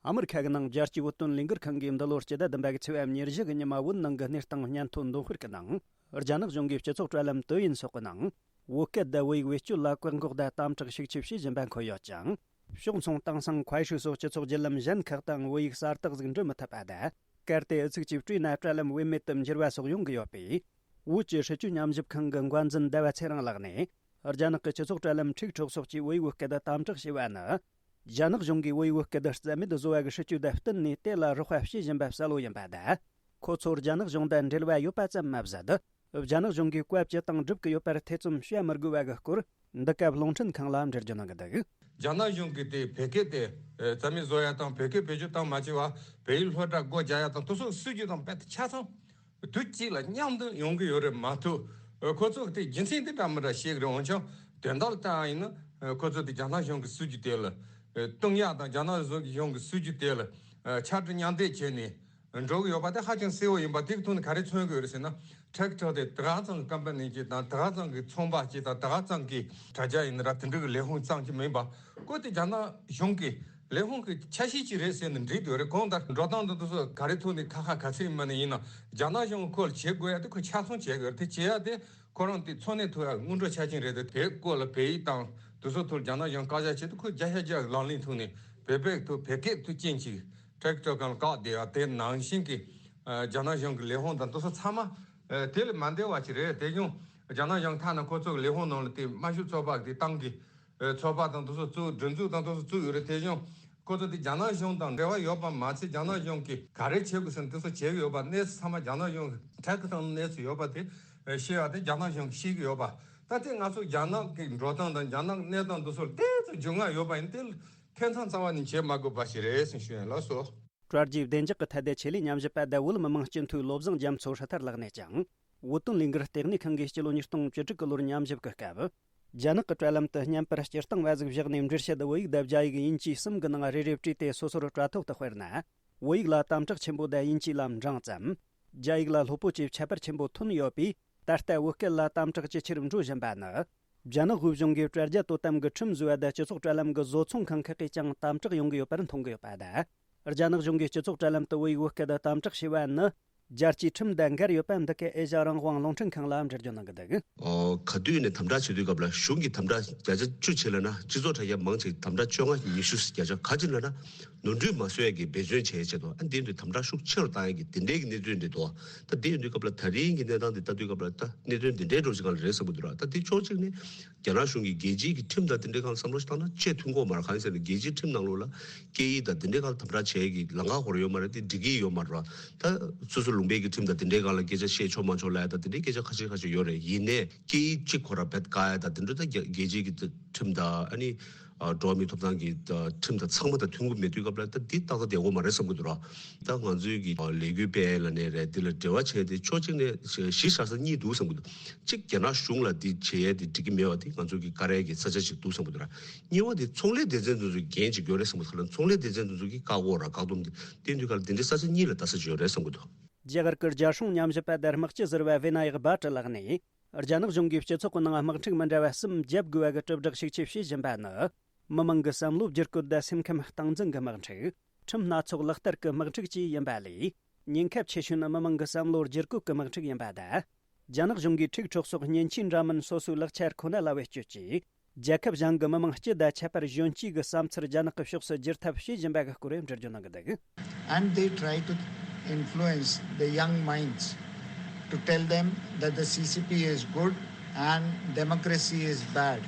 ཨ་མི་རི་ཁ་གི་ནང་རྒྱལ་སྤྱིའི་བོད་དོན་ལས་འགུལ་ཁང་གིས་འདི་ལོའི་སྤྱི་ཟླ་བདུན་པ་གི་ཚེས་པ་ཉེར་བཞི་གི་ཉི་མ། བོད་ནང་གི་གནས་སྟངས་སྙན་ཐོ་འདོན་སྤེལ་གྱི་ནང་། རྒྱ་ནག་གཞུང་གིས་སྤྱི་ཚོགས་དྲ་ལམ་ཏུའུ་ཡིན་སོགས་ཀྱི་ནང་། བོད་སྐད་དང་བོད་ཡིག་བེད་སྤྱོད་ལ་བཀག་འགོག་དང་དམ་དྲག་ཤུགས་ཆེ་བྱེད་བཞིན་པ་འཁོད་ཡོད་ཅིང་། ཕྱོགས་མཚུངས་དེང་སང་ཁུའེ་ཧྲི་སོགས་སྤྱི་ཚོགས་བརྒྱུད་ལམ་གཞན་ཁག་དང་བོད་ཡིག་གསལ་དག་ཟིག་འབྲི་མི་ཐུབ་པ་དང་། གལ་ཏེ་ཨུ་ཚུགས་ཀྱིས་བྲིས་ན་དྲ་ལམ་བེད་མེད་དུ་འགྱུར་བ་སོགས་ཡོང་གི་ཡོད་པས། བོད་ཀྱི་སྲིད་བྱུས་ཉམས་ཞིབ་ཁང་གི་འགོ་འཛིན་ཟླ་བ་ཚེ་རིང་ལགས་ནས། རྒྱ་ནག་གི་སྤྱི་ཚོགས་དྲ་ལམ་ཊིག་ཊོག་སོགས་ཀྱིས་བོད་ཡིག་བོད་སྐད་དུ་དམ་དྲག་བྱས་པ་ནི། རྒྱ་ནག་གཞུང་གིས་བོད་ཡིག་བོད་སྐད་རྩ་མེད་བཟོ་བ་གི་སྲིད་ཇུས་དང་བསྟུན་ནས་དེ་ལ་རོགས་པ་བྱེད་བཞིན་པ་གསལ་བོ་ཡིན་པ་དང་། ཁོ་ཚོར་རྒྱ་ནག་གཞུང་དང་འབྲེལ་བ་ཡོད་པ་ཙམ་མ་ཟད། རྒྱ་ནག་གཞུང་གིས་བཀའ་ཅི་བཏང་སྒྲུབ་ཀྱི་ཡོད་པར་ཐེ་ཚོམ་བྱ་མི་དགོས་པ་གི་སྐོར། འདི་སྐབས་རླུང་འཕྲིན་ཁང་ལ་འགྲེལ་བརྗོད་གནང་གི་འདུག། རྒྱ་ནག་གཞུང་གིས་དེ་བོད་སྐད་དེ་རྩ་མེད་བཟོ་ཡ་དང་བོད་སྐད་བེད་སྤྱོད་བཏང་མ་བྱས་པ། བོད་ཡིག་སློབ་གྲྭ་སྒོ་རྒྱག་ཡ་དང་དེ་སོགས་སྲིད་ཇུས་དང་རྦད་དེ་ཆ་ཚང་དུས་གཅིག་ལ་མཉམ་དུ་ཡོང་གི་ཡོད་རེད་མ་གཏོགས། ཁོ་ཚོ་གི་དེ་རྒྱུ་མཚན་དེ་འདྲ་མི་འདྲ་བཤད་གི་རེད། འོན་ཀྱང་དོན་དག་ལ་བལྟ་བ་ཡིན་ན་ཁོ་ཚོ་དེ་རྒྱ་ནག་གཞུང་གི་སྲིད་ཇུས་དེ་ལ་བསྟུན་ཡ་དང་རྒྱ་ནག་གཞུང་གི་སྲིད་ཇུས་དེ་ལ་ཆ་འདྲི་མཉམ་འདེགས་བྱས་ནས་འགྲོ་གི་ཡོད་པ་དེ་ཧ་ཅང་གསལ་བོ་ཡིན་པ། དེ་གི་ཐོག་ནས་ག་རེ་མཚོན་གི་ཡོད་རེད་ཟེར་ན། ཊིག་ཊོག་དེ་དེ་ག་ཚང་གི་ཀམ་པ་ནི་གཅིག་དང་དེ་ག་ཚང་གི་ཚོང་པ་གཅིག་དང་དེ་ག་ཚང་གི་དྲ་རྒྱ་ཡིན་ན་ར་དེ་འདྲ་གི་ལས་ཁུངས་ཙམ་གྱི་མིན་པ། ཁོ་དེ་རྒྱ་ནག་གཞུང་གི་ལས་ཁུངས་ཀྱི་ཆ་ཤས་ཅིག་རེད་ཟེར་ནས་འགྲིག་འདུག་རེད། གང་ལྟར་འགྲོ་སྟངས་དང་དེ་ཚོ་ག་རེ་ཐོག་ནས་ཁ་ཁ་ག་ཚད་ཡིན་མ་ནས་ཡིན་ན་རྒྱ་ནག་གཞུང་གི་ཁོ་ལ་བྱེད་དགོས་ཡ་དེ་ཁོ་ཆ་ཚང་བྱེད་དགོས་རེད། དེ་བྱེད་ཡ་དེ་ཁོ་རང་དེ་འཚོ་གནས་ཐུབ་ཡ་དངོས་འབྲེལ་ཆ་རྐྱེན་རེད། དེ་དེའི་སྐོར་ལ་བོད་ཡིག་དང་དེ་ཚོ་ཐོག་རྒྱ་ནག་གཞུང་བཀག་ཆ་བྱེད་དུས་ཁོས་བརྒྱ་ཆ་བརྒྱ་ལག་ལེན་ཐོག་ནས་བོད་པའི་ཐོག་བོད་སྐད་ཐོག་རྐྱེན་གྱིས་ཊིག་ཊོག་སྒང་ལ་བཀག་བསྡད་ཡ་དེ་ནང་བཞིན་གྱི་རྒྱ་ནག་གཞུང་གི་ལས་ཁུངས་དང་དེ་ཚོ་ཚང་མ་དེ་ལས་མ་འདས་པ་ཅིག་རེད། དེ་ཡང་རྒྱ་ནག་གཞུང་ཐ་ན་ཁོ་ཚོ་གི་ལས་ཁུངས་ནང་ལ་དེ་དམར་ཤོག་ཚོགས་པ་དེ་ཏང་གི་ཚོགས་པ་དང་དེ་ཚོ་བཙུགས། སྒྲིག་འཛུགས་དང་དེ་ཚོ་བཙུགས་ཡོད་རེད། དེ་ཡང་ཁོ་ཚོ་དེ་རྒྱ་ནག་གཞུང་དང་འབྲེལ་བ་ཡོད་པ་མ་ཚད་རྒྱ་ནག་གཞུང་གིས་ག་རེ་བྱེད་དགོས་ཟེར་ན་དེ་ཚོ་བྱེད་ཀྱི་ཡོད་པ། གནས་ཚུལ་ཚང་མ་རྒྱ་ནག་གཞུང་གི་ཊིག་ཊོག་གནས་ཚུལ་ཡོད་པ་དེ་ཤེས་པ་དེ་རྒྱ་ནག་གཞུང་གིས་ཤེས་ཀྱི་ཡོད་པ། ད་དེ་ང་ཚོ་རྒྱ་ནག་གི་འགྲོ་སྟངས་དང་རྒྱ་ནག་གནས་སྟངས་དེ་ཚོར་ཏོག་ཙམ་རྒྱུས་མངའ་ཡོད་པ་ཡིན་དེ་ཐེ་ཚོམ་རྩ་བ་ནས་བྱེད་མ་དགོས་པ་ཞིག་རེད་ཟེར་ཞུ་ཡིན། ལགས་སོ། དྲ་རྒྱའི་བདེ་འཇགས་ཀྱི་ཐད་དེ་ཆེད་ལས་ཉམས་ཞིབ་པ་དང་བོད་མི་མང་སྤྱི་འཐུས་བློ་བཟང་རྒྱ་མཚོ་ཧྲི་ཐར་ལགས་ནས་ཀྱང་། བོད་དོན་ལས་འགུལ་ལྟེ་གནས་ཁང་གིས་སྤྱི་ལོ་ཉིས་སྟོང་བཅུ་དྲུག་གི་ལོར་ཉམས་ཞིབ་ཀྱི་སྐབས། རྒྱ་ནག་གི་དྲ་ལམ་དུ་བརྙན་པར་སྤྱིར་བཏང་བ་ཟིག་བཞག་ནས་འགྲེལ་བཤད་བོད་ཡིག་དང་རྒྱ་ཡིག་དབྱིན་ཇི་གསུམ་གྱི་ནང་རེ་རེ་བྲིས་ཏེ་སོ་སོར་དྲ་ཐོག་ཏུ་སྤེལ་ན། བོད་ཡིག་ལ་དམ་དྲག་ཆེན་པོ་དང་དབྱིན་ཇི་ལ་འབྲིང་ཙམ། རྒྱ་ཡིག་ལ་སློབ་པོ་ཆེའི་ཁྱད་པར་ཆེན་པོ་ཐོན་ཡོད་པས། ད་ལྟ་བོད་སྐད་ལ་དམ་དྲག་ཇེ་ཆེར་འགྲོ་བཞིན་པ་ནི། རྒྱ་ནག་དབུས་གཞུང་གིས་དྲ་རྒྱ་དོ་དམ་གྱི་ཁྲིམས་བཟོས་པ་དང་སྤྱི་ཚོགས་དྲ་ལམ་གྱི་བཟོ་ཚོང་ཁང་ཁག་གིས་ཀྱང་དམ་དྲག་ཡོང་གི་ཡོད་པར་མཐོང་གི་ཡོད་པ་དང་། རྒྱ་ནག་གཞུང་གིས་སྤྱི་ཚོགས་དྲ་ལམ་དུ་བོད་ཡིག་བོད་སྐད་དུ་དམ་དྲག་བྱས་པ་ནི། རྒྱལ་སྤྱིའི་ཁྲིམས་དང་འགལ་ཡོད་པ་འདི་ག་ཨེ་ཤ་རང་དབང་རླུང་འཕྲིན་ཁང་ལ་འགྲེལ་བརྗོད་གནང་གི་འདུག། ཨོ། ག་དུས་ནས་དམ་དྲག་བྱེད་དུས་སྐབས་ལ་གཞུང་གིས་དམ་དྲག་བརྒྱ་ཆ་བཅུ་བྱས་ལབ་ན་སྤྱི་ཚོགས་དྲ་རྒྱ་མང་ཆེ་དམ་དྲག་བཅོ་ལྔ་ཉི་ཤུ་བརྒྱ་ཆ་ག་ཅིག་ལབ་ན་ནོར་འཁྲུལ་མ་བཟོ་ཡ་གི་འབད་བརྩོན་བྱས་བྱས་དོ། ཨ་འདི་འདི་དམ་དྲག་ཤུགས་ཆེ་རུ་བཏང་ཡ་གི་འདི་འདྲའི་གི་གནད་དོན་འདི་འདུག། ད་འདི་ཡིན་དུས་སྐབས་ལ་ད་རིང་གི་གནས་སྟངས་འདི་ལྟ་དུས་སྐབས་ལ་ད་གནད་དོན་འདི་འདྲའི་འགྲོ་ཅིག་གང་ལ་རེད་བསམ་གི་འདུག་ར། ད་འདི་ཕྱོགས་གཅིག་ནས་རྒྱ་ནག་གཞུང་གིས་རྒྱལ་སྤྱིའི་གི་ཁྲིམས་དང་འདི་འདྲའི་སྒང་ལ་བསམ་བློ་ཞིག་བཏང་ན་ཆེས་མཐུན་གོ་མ་རེད། གང་ཡིན་ཟེར་ན་རྒྱལ་སྤྱིའི་ཁྲིམས་ནང་ལོགས་ལ་སྐད་ཡིག་དང་འདི་འདྲའི་སྒང་ལ་དམ་དྲག་བྱེད་ཀྱི་ལམ་ཁ་ཁོ་རང་ཡོད་མ་རེད། དེ་འགྲིག་གི་ཡོད་མ་རེད། ད་སོ་སོ་ལུང་པའི་གི་ཁྲིམས་དང་འདི་འདྲའི་སྒང་ལ་སྐད་ཆ་བཤད་ཆོག་མ་ཆོག་ལབ་ཡ་དང་འདི་འདྲའི་སྐད་ཆ་ཁ་ཤས་ཁ་ཤས་ཡོད་རེད། ཡིན་ནའི་སྐད་ཡིག་གཅིག་ཁོ་རང་རྦད་བཀག་ཡ་དང་འདི་འདྲ་ད་རྒྱ་རྒྱལ་སྤྱིའི་གི་ཁྲིམས་དང་ཨ་ནི་འགྲོ་བ་མིའི་ཐོབ་ཐང་གི་ཁྲིམས་དང་ཚང་མ་དང་མཐུན་གྱི་མེད་དུས་སྐབས་ལ་ད་འདི་ཏག་ཏག་བསྡད་ཡོད་མ་རེད་བསམ་གྱི་འདུག་ར། ད་ང་ཚོའི་གི་ལས་འགུལ་སྤེལ་ལ་ནས་རེད། འདི་ལ་འབྲེལ་བ་བྱས་ཏེ་ཕྱོགས་གཅིག་ནས་གཞི་བཞག་ས་གཉིས་འདུག་བསམ་གྱི་འདུག། གཅིག་རྒྱ་ནག་གཞུང་ལ་འདི་བྱེད་ཡས་འདི་འགྲིག་གི་མེད་པ་འདི་ང་ཚོ་གི་བཀའ་རྒྱའི་ས་ཆ་ཞིག་འདུག་བསམ་གྱི་འདུག་ར། གཉིས་པ་འདི་ཚོང་ལས་སྡེ་ཚན་འདི་ཚོ་འགན་ཅིག་ཡོད་རེད་བསམ་གྱི་འདུག། ལབ་ན་ཚོང་ལས་སྡེ་ཚན་འདི་ཚོ་གི་བཀག་འགོག་ར་བཀག་སྡོམ་འདི་དེ་འདུག་ག་ལ་འདི་འདྲའི་ས་ཆ་གཉིས་ལ་ལྟ་ས་ཅིག་ཡོད་རེད་བསམ་གྱི་འདུག། རྒྱ་གར་གྱི་རྒྱལ་སྲུང་ཉམས་ཞིབ་པ་དང་དམག་སྤྱི་ཟུར་པ་བི་ན་ཡག་བྷ་ཊ་ལགས་ནས། རྒྱ་ནག་གཞུང་གིས་སྤྱི་ཚོགས་ཀྱི་ནང་དམག་འཁྲུག་མི་འདྲ་བ་གསུམ་བརྒྱབ་དགོས་པ་གི་དྲིལ་བསྒྲགས་ཤུགས་ཆེ་བྱེད་བཞིན་པ་ནི། མི་མང་གི་བསམ་བློ་བསྒྱུར་བཀོད་དང་སེམས་ཁམས་སྟངས་འཛིན་གྱི་དམག་འཁྲུག། ཁྲིམས་སྣ་ཚོགས་ལག་བསྟར་གྱི་དམག་འཁྲུག་བཅས་ཡིན་པ་ལས། ཉེན་ཁ་ཆེ་ཤོས་ནི་མི་མང་གི་བསམ་བློ་བསྒྱུར་བཀོད་ཀྱི་དམག་འཁྲུག་ཡིན་པ་དང་། རྒྱ་ནག་གཞུང་གིས་ཊིག་ཊོག་སོགས་མཉེན་ཆས་འདྲ་མིན་སོ་སོའི་ལག་ཆ་ཁོ་ན་ལ་བེད་སྤྱོད་ཀྱིས། རྒྱལ་ཁབ་གཞན་གྱི་མི་མང་སྤྱི་དང་ཁྱད་པར་གཞོན་སྐྱེས་ཀྱི་བསམ་ཚུལ་རྒྱ་ནག་གི་ཕྱོགས་སུ་བསྒྱུར་ཐབས་བྱེད་བཞིན་པ་གི་སྐོར་འགྲེལ་བརྗོད་གནང་གི་འདུག། And they try to influence the young minds to tell them that the C C P is good and democracy is bad.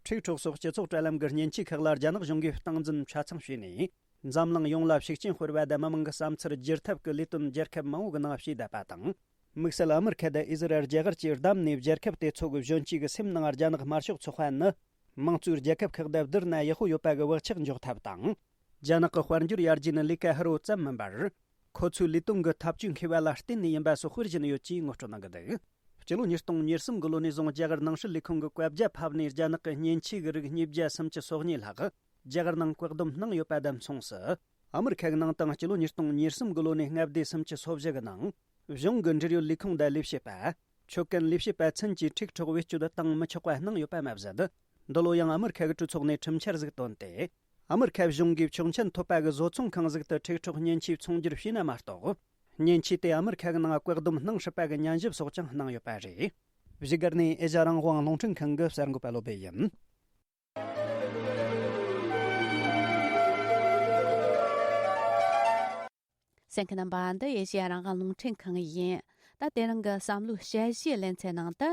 ཊིག་ཊོག་སོགས་སྤྱི་ཚོགས་དྲ་ལམ་གྱི་མཉེན་ཆས་ཁག་ལ་རྒྱ་ནག་གཞུང་གིས་སྟངས་འཛིན་ཆ་ཚང་བྱས་ནས། འཛམ་གླིང་ཡོངས་ལ་ཤུགས་རྐྱེན་སྤེལ་བ་དང་མི་མང་གི་བསམ་ཚུལ་བསྒྱུར་ཐབས་ཀྱི་ལས་དོན་རྒྱལ་ཁབ་མང་བོ་གི་ནང་བྱས་བསྡད་པ་དང་། དམིགས་བསལ་ཨ་མི་རི་ཁ་དང་ཨི་ཟི་རལ་རྒྱ་གར་གྱིས་བདམས་ནས་རྒྱལ་ཁབ་དེ་ཚོ་གི་གཞོན་སྐྱེས་ཀྱི་སེམས་ནང་རྒྱ་ནག་དམར་ཤོག་ཚོགས་པ་ནི་དམངས་གཙོའི་རྒྱལ་ཁབ་ཁག་དང་བསྡུར་ན་ཡག་པོ་ཡོད་པ་གི་བག་ཆགས་འཇོག་ཐབས་དང་། རྒྱ་ནག་གི་དཔལ་འབྱོར་ཡར་རྒྱས་ནི་ལས་ཀ་ཧུར་བོ་ཙམ་མིན་པར། ཁོ་ཚོའི་ལས་དོན་གྱི་ཐབས་ཇུས་མཁས་པ་ལ་བརྟེན་ནས་ཡིན་པ་སོགས་དཔེར་བཞིན་ཡོད་ཅེས་ངོ་སྤྲོད་གནང་གི་འདུག། སྤྱི་ལོ་ཉིས་སྟོང་ཉེར་གསུམ་གི་ལོ་ནས་བཟུང་རྒྱ་གར་ནང་སྲིད་ལས་ཁུངས་ཀྱི་བཀའ་རྒྱ་ཕབ་ནས་རྒྱ་ནག་གི་མཉེན་ཆས་ཀྱི་རིགས་ཉིས་བརྒྱ་སུམ་ཅུ་སོ་གཉིས་ལྷག་རྒྱ་གར་ནང་བཀག་སྡོམ་གནང་ཡོད་པ་དང་མཚུངས་སུ། ཨ་མི་རི་ཁ་གི་ནང་དང་སྤྱི་ལོ་ཉིས་སྟོང་ཉེར་གསུམ་གི་ལོ་ནས་མངའ་སྡེ་སུམ་ཅུ་སོ་བཞི་གི་ནང་གཞུང་གི་འབྲེལ་ཡོད་ལས་ཁུངས་དང་ལས་བྱེད་པ། ཆོད་གན་ལས་བྱེད་པ་ཚུན་གྱིས་ཊིག་ཊོག་བེད་སྤྱོད་བཏང་མི་ཆོག་པ་གནང་ཡོད་པ་མ་ཟད། འདི་ལོ་ཡང་ཨ་མི་རི་ཁ་གི་གྲོས་ཚོགས་ནས་ཁྲིམས་འཆར་ཟིག་བཏོན་ཏེ། ཨ་མི་རི་ཁ་གཞུང་གིས་ཆོག་མཆན་ཐོབ་པ་གི་བཟོ་ཚོང་ཁང་ཟིག་ཏུ་ཊིག་ཊོག་མཉེན་ཆས་ཚོང་སྒྱུར་བྱས་ན་མ་གཏོགས། མཉེན་ཆས་དེ་ཨ་མི་རི་ཁ་གི་ནང་བཀག་སྡོམ་གནང་སྲིད་པ་གི་ཉན་ཞིབ་སོགས་ཀྱང་གནང་ཡོད་པ་རེད། བཞུགས་སྒར་ནས་ཨེ་ཤ་རང་དབང་རླུང་འཕྲིན་ཁང་གི་གསར་འགོད་པ་བློ་བྷེ་ཡིན། གསན་མཁན་རྣམ་པ། འདི་ཨེ་ཤ་རང་དབང་རླུང་འཕྲིན་ཁང་ཡིན། ད་དེ་རིང་གི་བསམ་བློའི་དཔྱད་གཞིའི་ལེ་ཚན་ནང་དུ།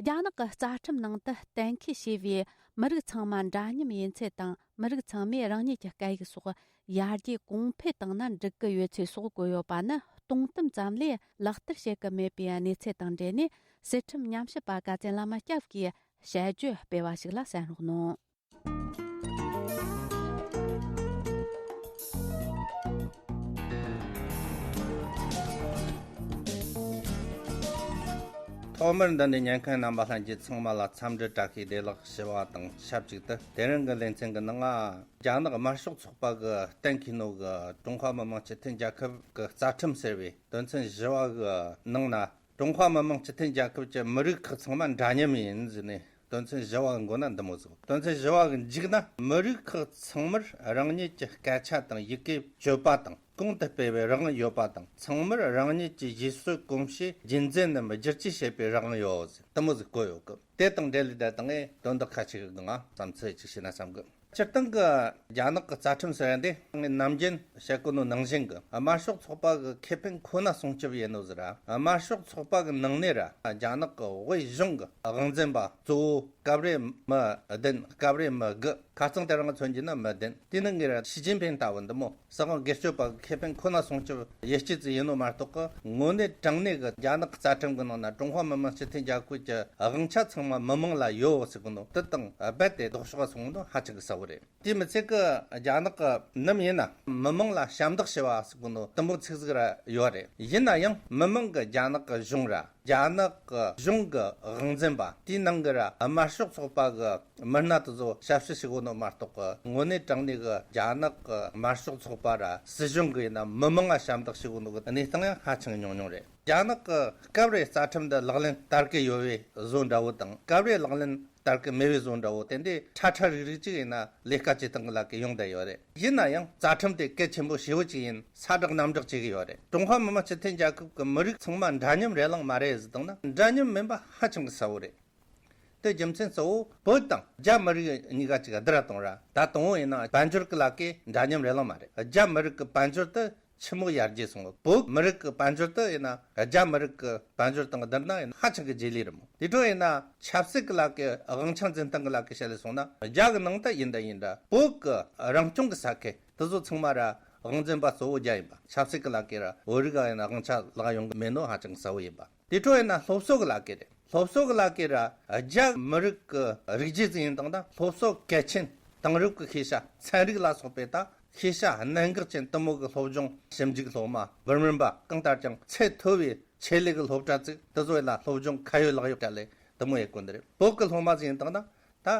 རྒྱ་ནག་གི་རྩ་ཁྲིམས་ནང་དུ་གཏན་འཁེལ་བྱས་པའི་མི་རིགས་ཚང་མ་འདྲ་མཉམ་ཡིན་ཚུལ་དང་། མི་རིགས་ཚང་མས་རང་ཉིད་ཀྱི་སྐད་ཡིག་སོགས་ཡར་རྒྱས་གོང་འཕེལ་བཏང་ན་འགྲིག་གི་ཡོད་ཚུལ་སོགས་བཀོད་ཡོད་པ་ནི། སྟོང་གཏམ་ཙམ་ལས་ལག་བསྟར་བྱེད་ཀྱི་མེད་པའི་གནས་ཚུལ་དང་འབྲེལ་ནས། སྲིད་ཁྲིམས་ཉམས་ཞིབ་པ་དགའ་ཚལ་བླ་མ་སྐྱབས་ཀྱིས་དཔྱད་བརྗོད་སྤེལ་བ་ཞིག་ལ་གསན་རོགས་གནང་། ཐོག་མར་འདི་ནས་ཉན་མཁན་རྣམ་པ་ལྷན་རྒྱས་ཚང་མ་ལ་འཚམས་འདྲི་བཀྲ་ཤིས་བདེ་ལེགས་ཞུ་བ་དང་ཆབས་ཅིག་ཏུ། དེ་རིང་གི་ལེ་ཚན་གྱི་ནང་ང་རྒྱ་ནག་དམར་ཤོག་ཚོགས་པ་གི་གཏན་འཁེལ་ནོ་གི་ཀྲུང་ཧྭ་མི་དམངས་སྤྱི་མཐུན་རྒྱལ་ཁབ་གི་རྩ་ཁྲིམས་ཟེར་བའི་དོན་ཚན་བཞི་བ་གི་ནང་ན། ཀྲུང་ཧྭ་མི་དམངས་སྤྱི་མཐུན་རྒྱལ་ཁབ་ཀྱི་མི་རིགས་ཁག་ཚང་མ་འདྲ་མཉམ་ཡིན་ཟེར་ནས། དོན་ཚན་བཞི་བ་གི་མགོ་ན་འདི་མོ་ཟིག་དོན་ཚན་བཞི་བ་གི་མཇུག་ན། མི་རིགས་ཁག་ཚང་མར་རང་ཉིད་ཀྱི་སྐད་ཆ་དང་ཡི་གེ་སྤྱོད་པ་དང་། གོང་དུ་སྤེལ་བའི་རང་དབང་ཡོད་པ་དང་། ཚང་མར་རང་ཉིད་ཀྱི་རྗེས་སུ་གོམས་གཤིས་རྒྱུན་འཛིན་ནམ་བསྒྱུར་བཅོས་བྱེད་པའི་རང་དབང་ཡོད་ཟེར། འདི་མོ་ཟིག་བཀོད་ཡོད་གི། དེ་དང་འབྲེལ་ལས་ད་དང་ངས་དོན་དག་ཁ་ཅིག་གི་ངང་བསམ་ཚུལ་ཅིག་བཤད་ན་བསམ་གི། སྤྱིར་བཏང་གི་རྒྱ་ནག་གི་རྩ་ཁྲིམས་ཟེར་ཡ་འདི་ངས་ནམ་རྒྱུན་བཤད་གོ་ནོ་ནང་བཞིན་གི། དམར་ཤོག་ཚོགས་པ་གི་ཁེ་ཕན་ཁོ་ན་སྲུང་སྐྱོབ་ཡིན་ནོ་ཟེར་ར། དམར་ཤོག་ཚོགས་པ་གི་ནང་ནས་ར་རྒྱ་ནག་གི་དབུས་གཞུང་གི་དབང་འཛིན་པ་གཙོ་བོ་སྐབས་རེ་མི་བདུན། སྐབས་རེ་མི་དགུ། ཁ་རྩང་དེ་རིང་མཚོན་རྒྱུ་ན་མི་བདུན། དེ་ནི་ངས་ར་ཞི་ཅིན་ཕིང་ལྟ་བུ་འདི་མོ་སྲིད་དབང་སྒེར་གཅོད་པ་གི་ཁེ་ཕན་ཁོ་ན་སྲུང་སྐྱོབ་ཡེ་ཆེད་ཙི་ཡིན་ནོ་མ་གཏོགས་གི། དངོས་གནས་དྲང་གནས་གི་རྒྱ་ནག་རྩ་ཁྲིམས་གི་ནང་ན་ཀྲུང་ཧྭ་མི་དམངས་སྤྱི་མཐུན་རྒྱལ་ཁབ་ཀྱི་དབང་ཆ་ཚང་མ་མི་དམངས་ལ་ཡོད་ཟེར་གི་ནོ་དེ་དང་རྦད་དེ་ལྡོག་ཕྱོགས་སོང་ནོ་ཧ་ཅང་གི་གསལ་བོ་རེད། དེ་མི་ཚད་གི་རྒྱ་ནག་གི་ནམ་ཡིན་ན་མི་དམངས་ལ་ཞབས་འདེགས་ཞུ་བ་ཟེར་གི་ནོ་དུམ་བུ་ཚིག་ཟིག་ར་ཡོད་རེད། ཡིན་ན་ཡང་མི་དམངས་གི་རྒྱ་ནག་གི་གཞུང་ར། རྒྱ་ནག་གི་གཞུང་གི་དབང་འཛིན་པ་དེའི་ནང་གི་ར་དམར་ཤོག་ཚོགས་པ་གི་མི་སྣ་དེ་ཚོ་ཞབས་ཞུ་ཞུ་གོ་ནོ་མ་གཏོགས་གི། དངོས་གནས་དྲང་གནས་གི་རྒྱ་ནག་གི་དམར་ཤོག་ཚོགས་པ་ར་སྲིད་གཞུང་གི་ཡིན་ན་མི་དམངས་ལ་ཞབས་འདེགས་ཞུ་གོ་ནོ་གི་གནས་སྟངས་ཡང་ཧ་ཅང་ཉུང་ཉུང་རེད། རྒྱ་ནག་གི་སྐབས་རེ་རྩ་ཁྲིམས་འདི་ལག་ལེན་བསྟར་གི་ཡོད་པའི་བཟོ་འདྲ་བོ་དང་། སྐབས་རེ་ལག་ལེན་བསྟར་གི་མེད་པའི་བཟོ་འདྲ་བོ། དེ་འདྲའི་ཁྲ་ཁྲ་རིག་རིག་ཅིག་ཡིན་ན་ལས་ཀ་བྱེད་སྟངས་གི་ལ་གི་ཡོང་བསྡད་ཡོད་རེད། ཡིན་ན་ཡང་རྩ་ཁྲིམས་དེ་གལ་ཆེན་པོ་ཞེ་བོ་ཅིག་ཡིན། ས་བསྒྲགས་གནམ་བསྒྲགས་བྱེད་གི་ཡོད་རེད། ཀྲུང་ཧྭ་མི་དམངས་སྤྱི་མཐུན་རྒྱལ་ཁབ་གི་མི་རིགས་ཚང་མ་འདྲ་མཉམ་རེད་ལང་མ་རེད་ཟེར་བཏང་ན། འདྲ་མཉམ་མིན་པ་ཧ་ཅང་གི་གསལ་བོ་རེད། དེ་རྒྱུ་མཚན་གཙོ་བོ་བོད་དང་རྒྱ་མི་རིགས་གཉིས་ཀ་ཅིག་བསྡུར་བ་གཏོང་ར། ད་དང་བོ་ཡིན་ན་དཔལ་འབྱོར་གི་ལ་ཀའི་འདྲ་མཉམ་རེད་ལང་མ་རེད། རྒྱ་མི་རིགས་གི་དཔལ་འབྱོར་དེ་ཆི་མོ་ཡར་རྒྱས་སོང་། བོད་མི་རིགས་གི་དཔལ་འབྱོར་དེ་ཡིན་ན་རྒྱ་མི་རིགས་གི་དཔལ་འབྱོར་དང་བསྡུར་ན་ཡིན་ན་ཧ་ཅང་གི་རྗེས་ལུས་རེད་མོ། དེ་འཕྲོ་ཡིན་ན་ཆབ་སྲིད་གི་ལ་ཀའི་དབང་ཆ་འཛིན་སྟངས་གི་ལ་ཀའི་བཤད་ལས་སོང་ན། རྒྱ་གི་ནང་དུ་ཡིན་ད་ཡིན་ད་བོད་གི་རང་སྐྱོང་གི་ས་ཁུལ་དེ་ཚོ་ཚང་མ་ར་དབང་འཛིན་པ་གཙོ་བོ་རྒྱ་ཡིན་པ། ཆབ་སྲིད་གི་ལ་ཀའི་ར་བོད་རིགས་ག་ཡིན་ན་དབང་ཆ་ལག་ཡོང་གི་མེད་ནོ་ཧ་ཅང་གི་གསལ་བོ་ཡིན་པ། དེ་འཕྲོ་ཡིན་ན་སློབ་གསོ་གི་ལ་ཀའི་རེད། སློབ་གསོ་གི་ལ་ཀའི་ར་རྒྱ་མི་རིགས་ཀྱི་རིགས་རྒྱུད་ཟིག་ཡིན་དང་ད་སློབ་གསོ་གལ་ཆེན། དེང་རབས་ཀྱི་ཤེས་བྱ་ཚན་རིག་ལ་སོགས་པའི་ད་ཤེས་བྱ་གནད་འགག་ཅན་དུ་མོ་གི་སློབ་སྦྱོང་ཞིབ་འཇུག་སློབ་མ་བུ་མིན་པ་གང་ལྟར་ཀྱང་ཚད་མཐོ་བའི་ཆེད་ལས་ཀྱི་སློབ་གྲྭ་བཙུགས། དེ་ཚོ་ཡིན་ན་སློབ་སྦྱོང་ཁ་ཡོད་ལག་ཡོད་ག་ལས་དུ་མོ་ཡེ་གོ་འདི་རེད། བོད་ཀྱི་སློབ་མ་ཟིག་ཡིན་དང་ད་ད།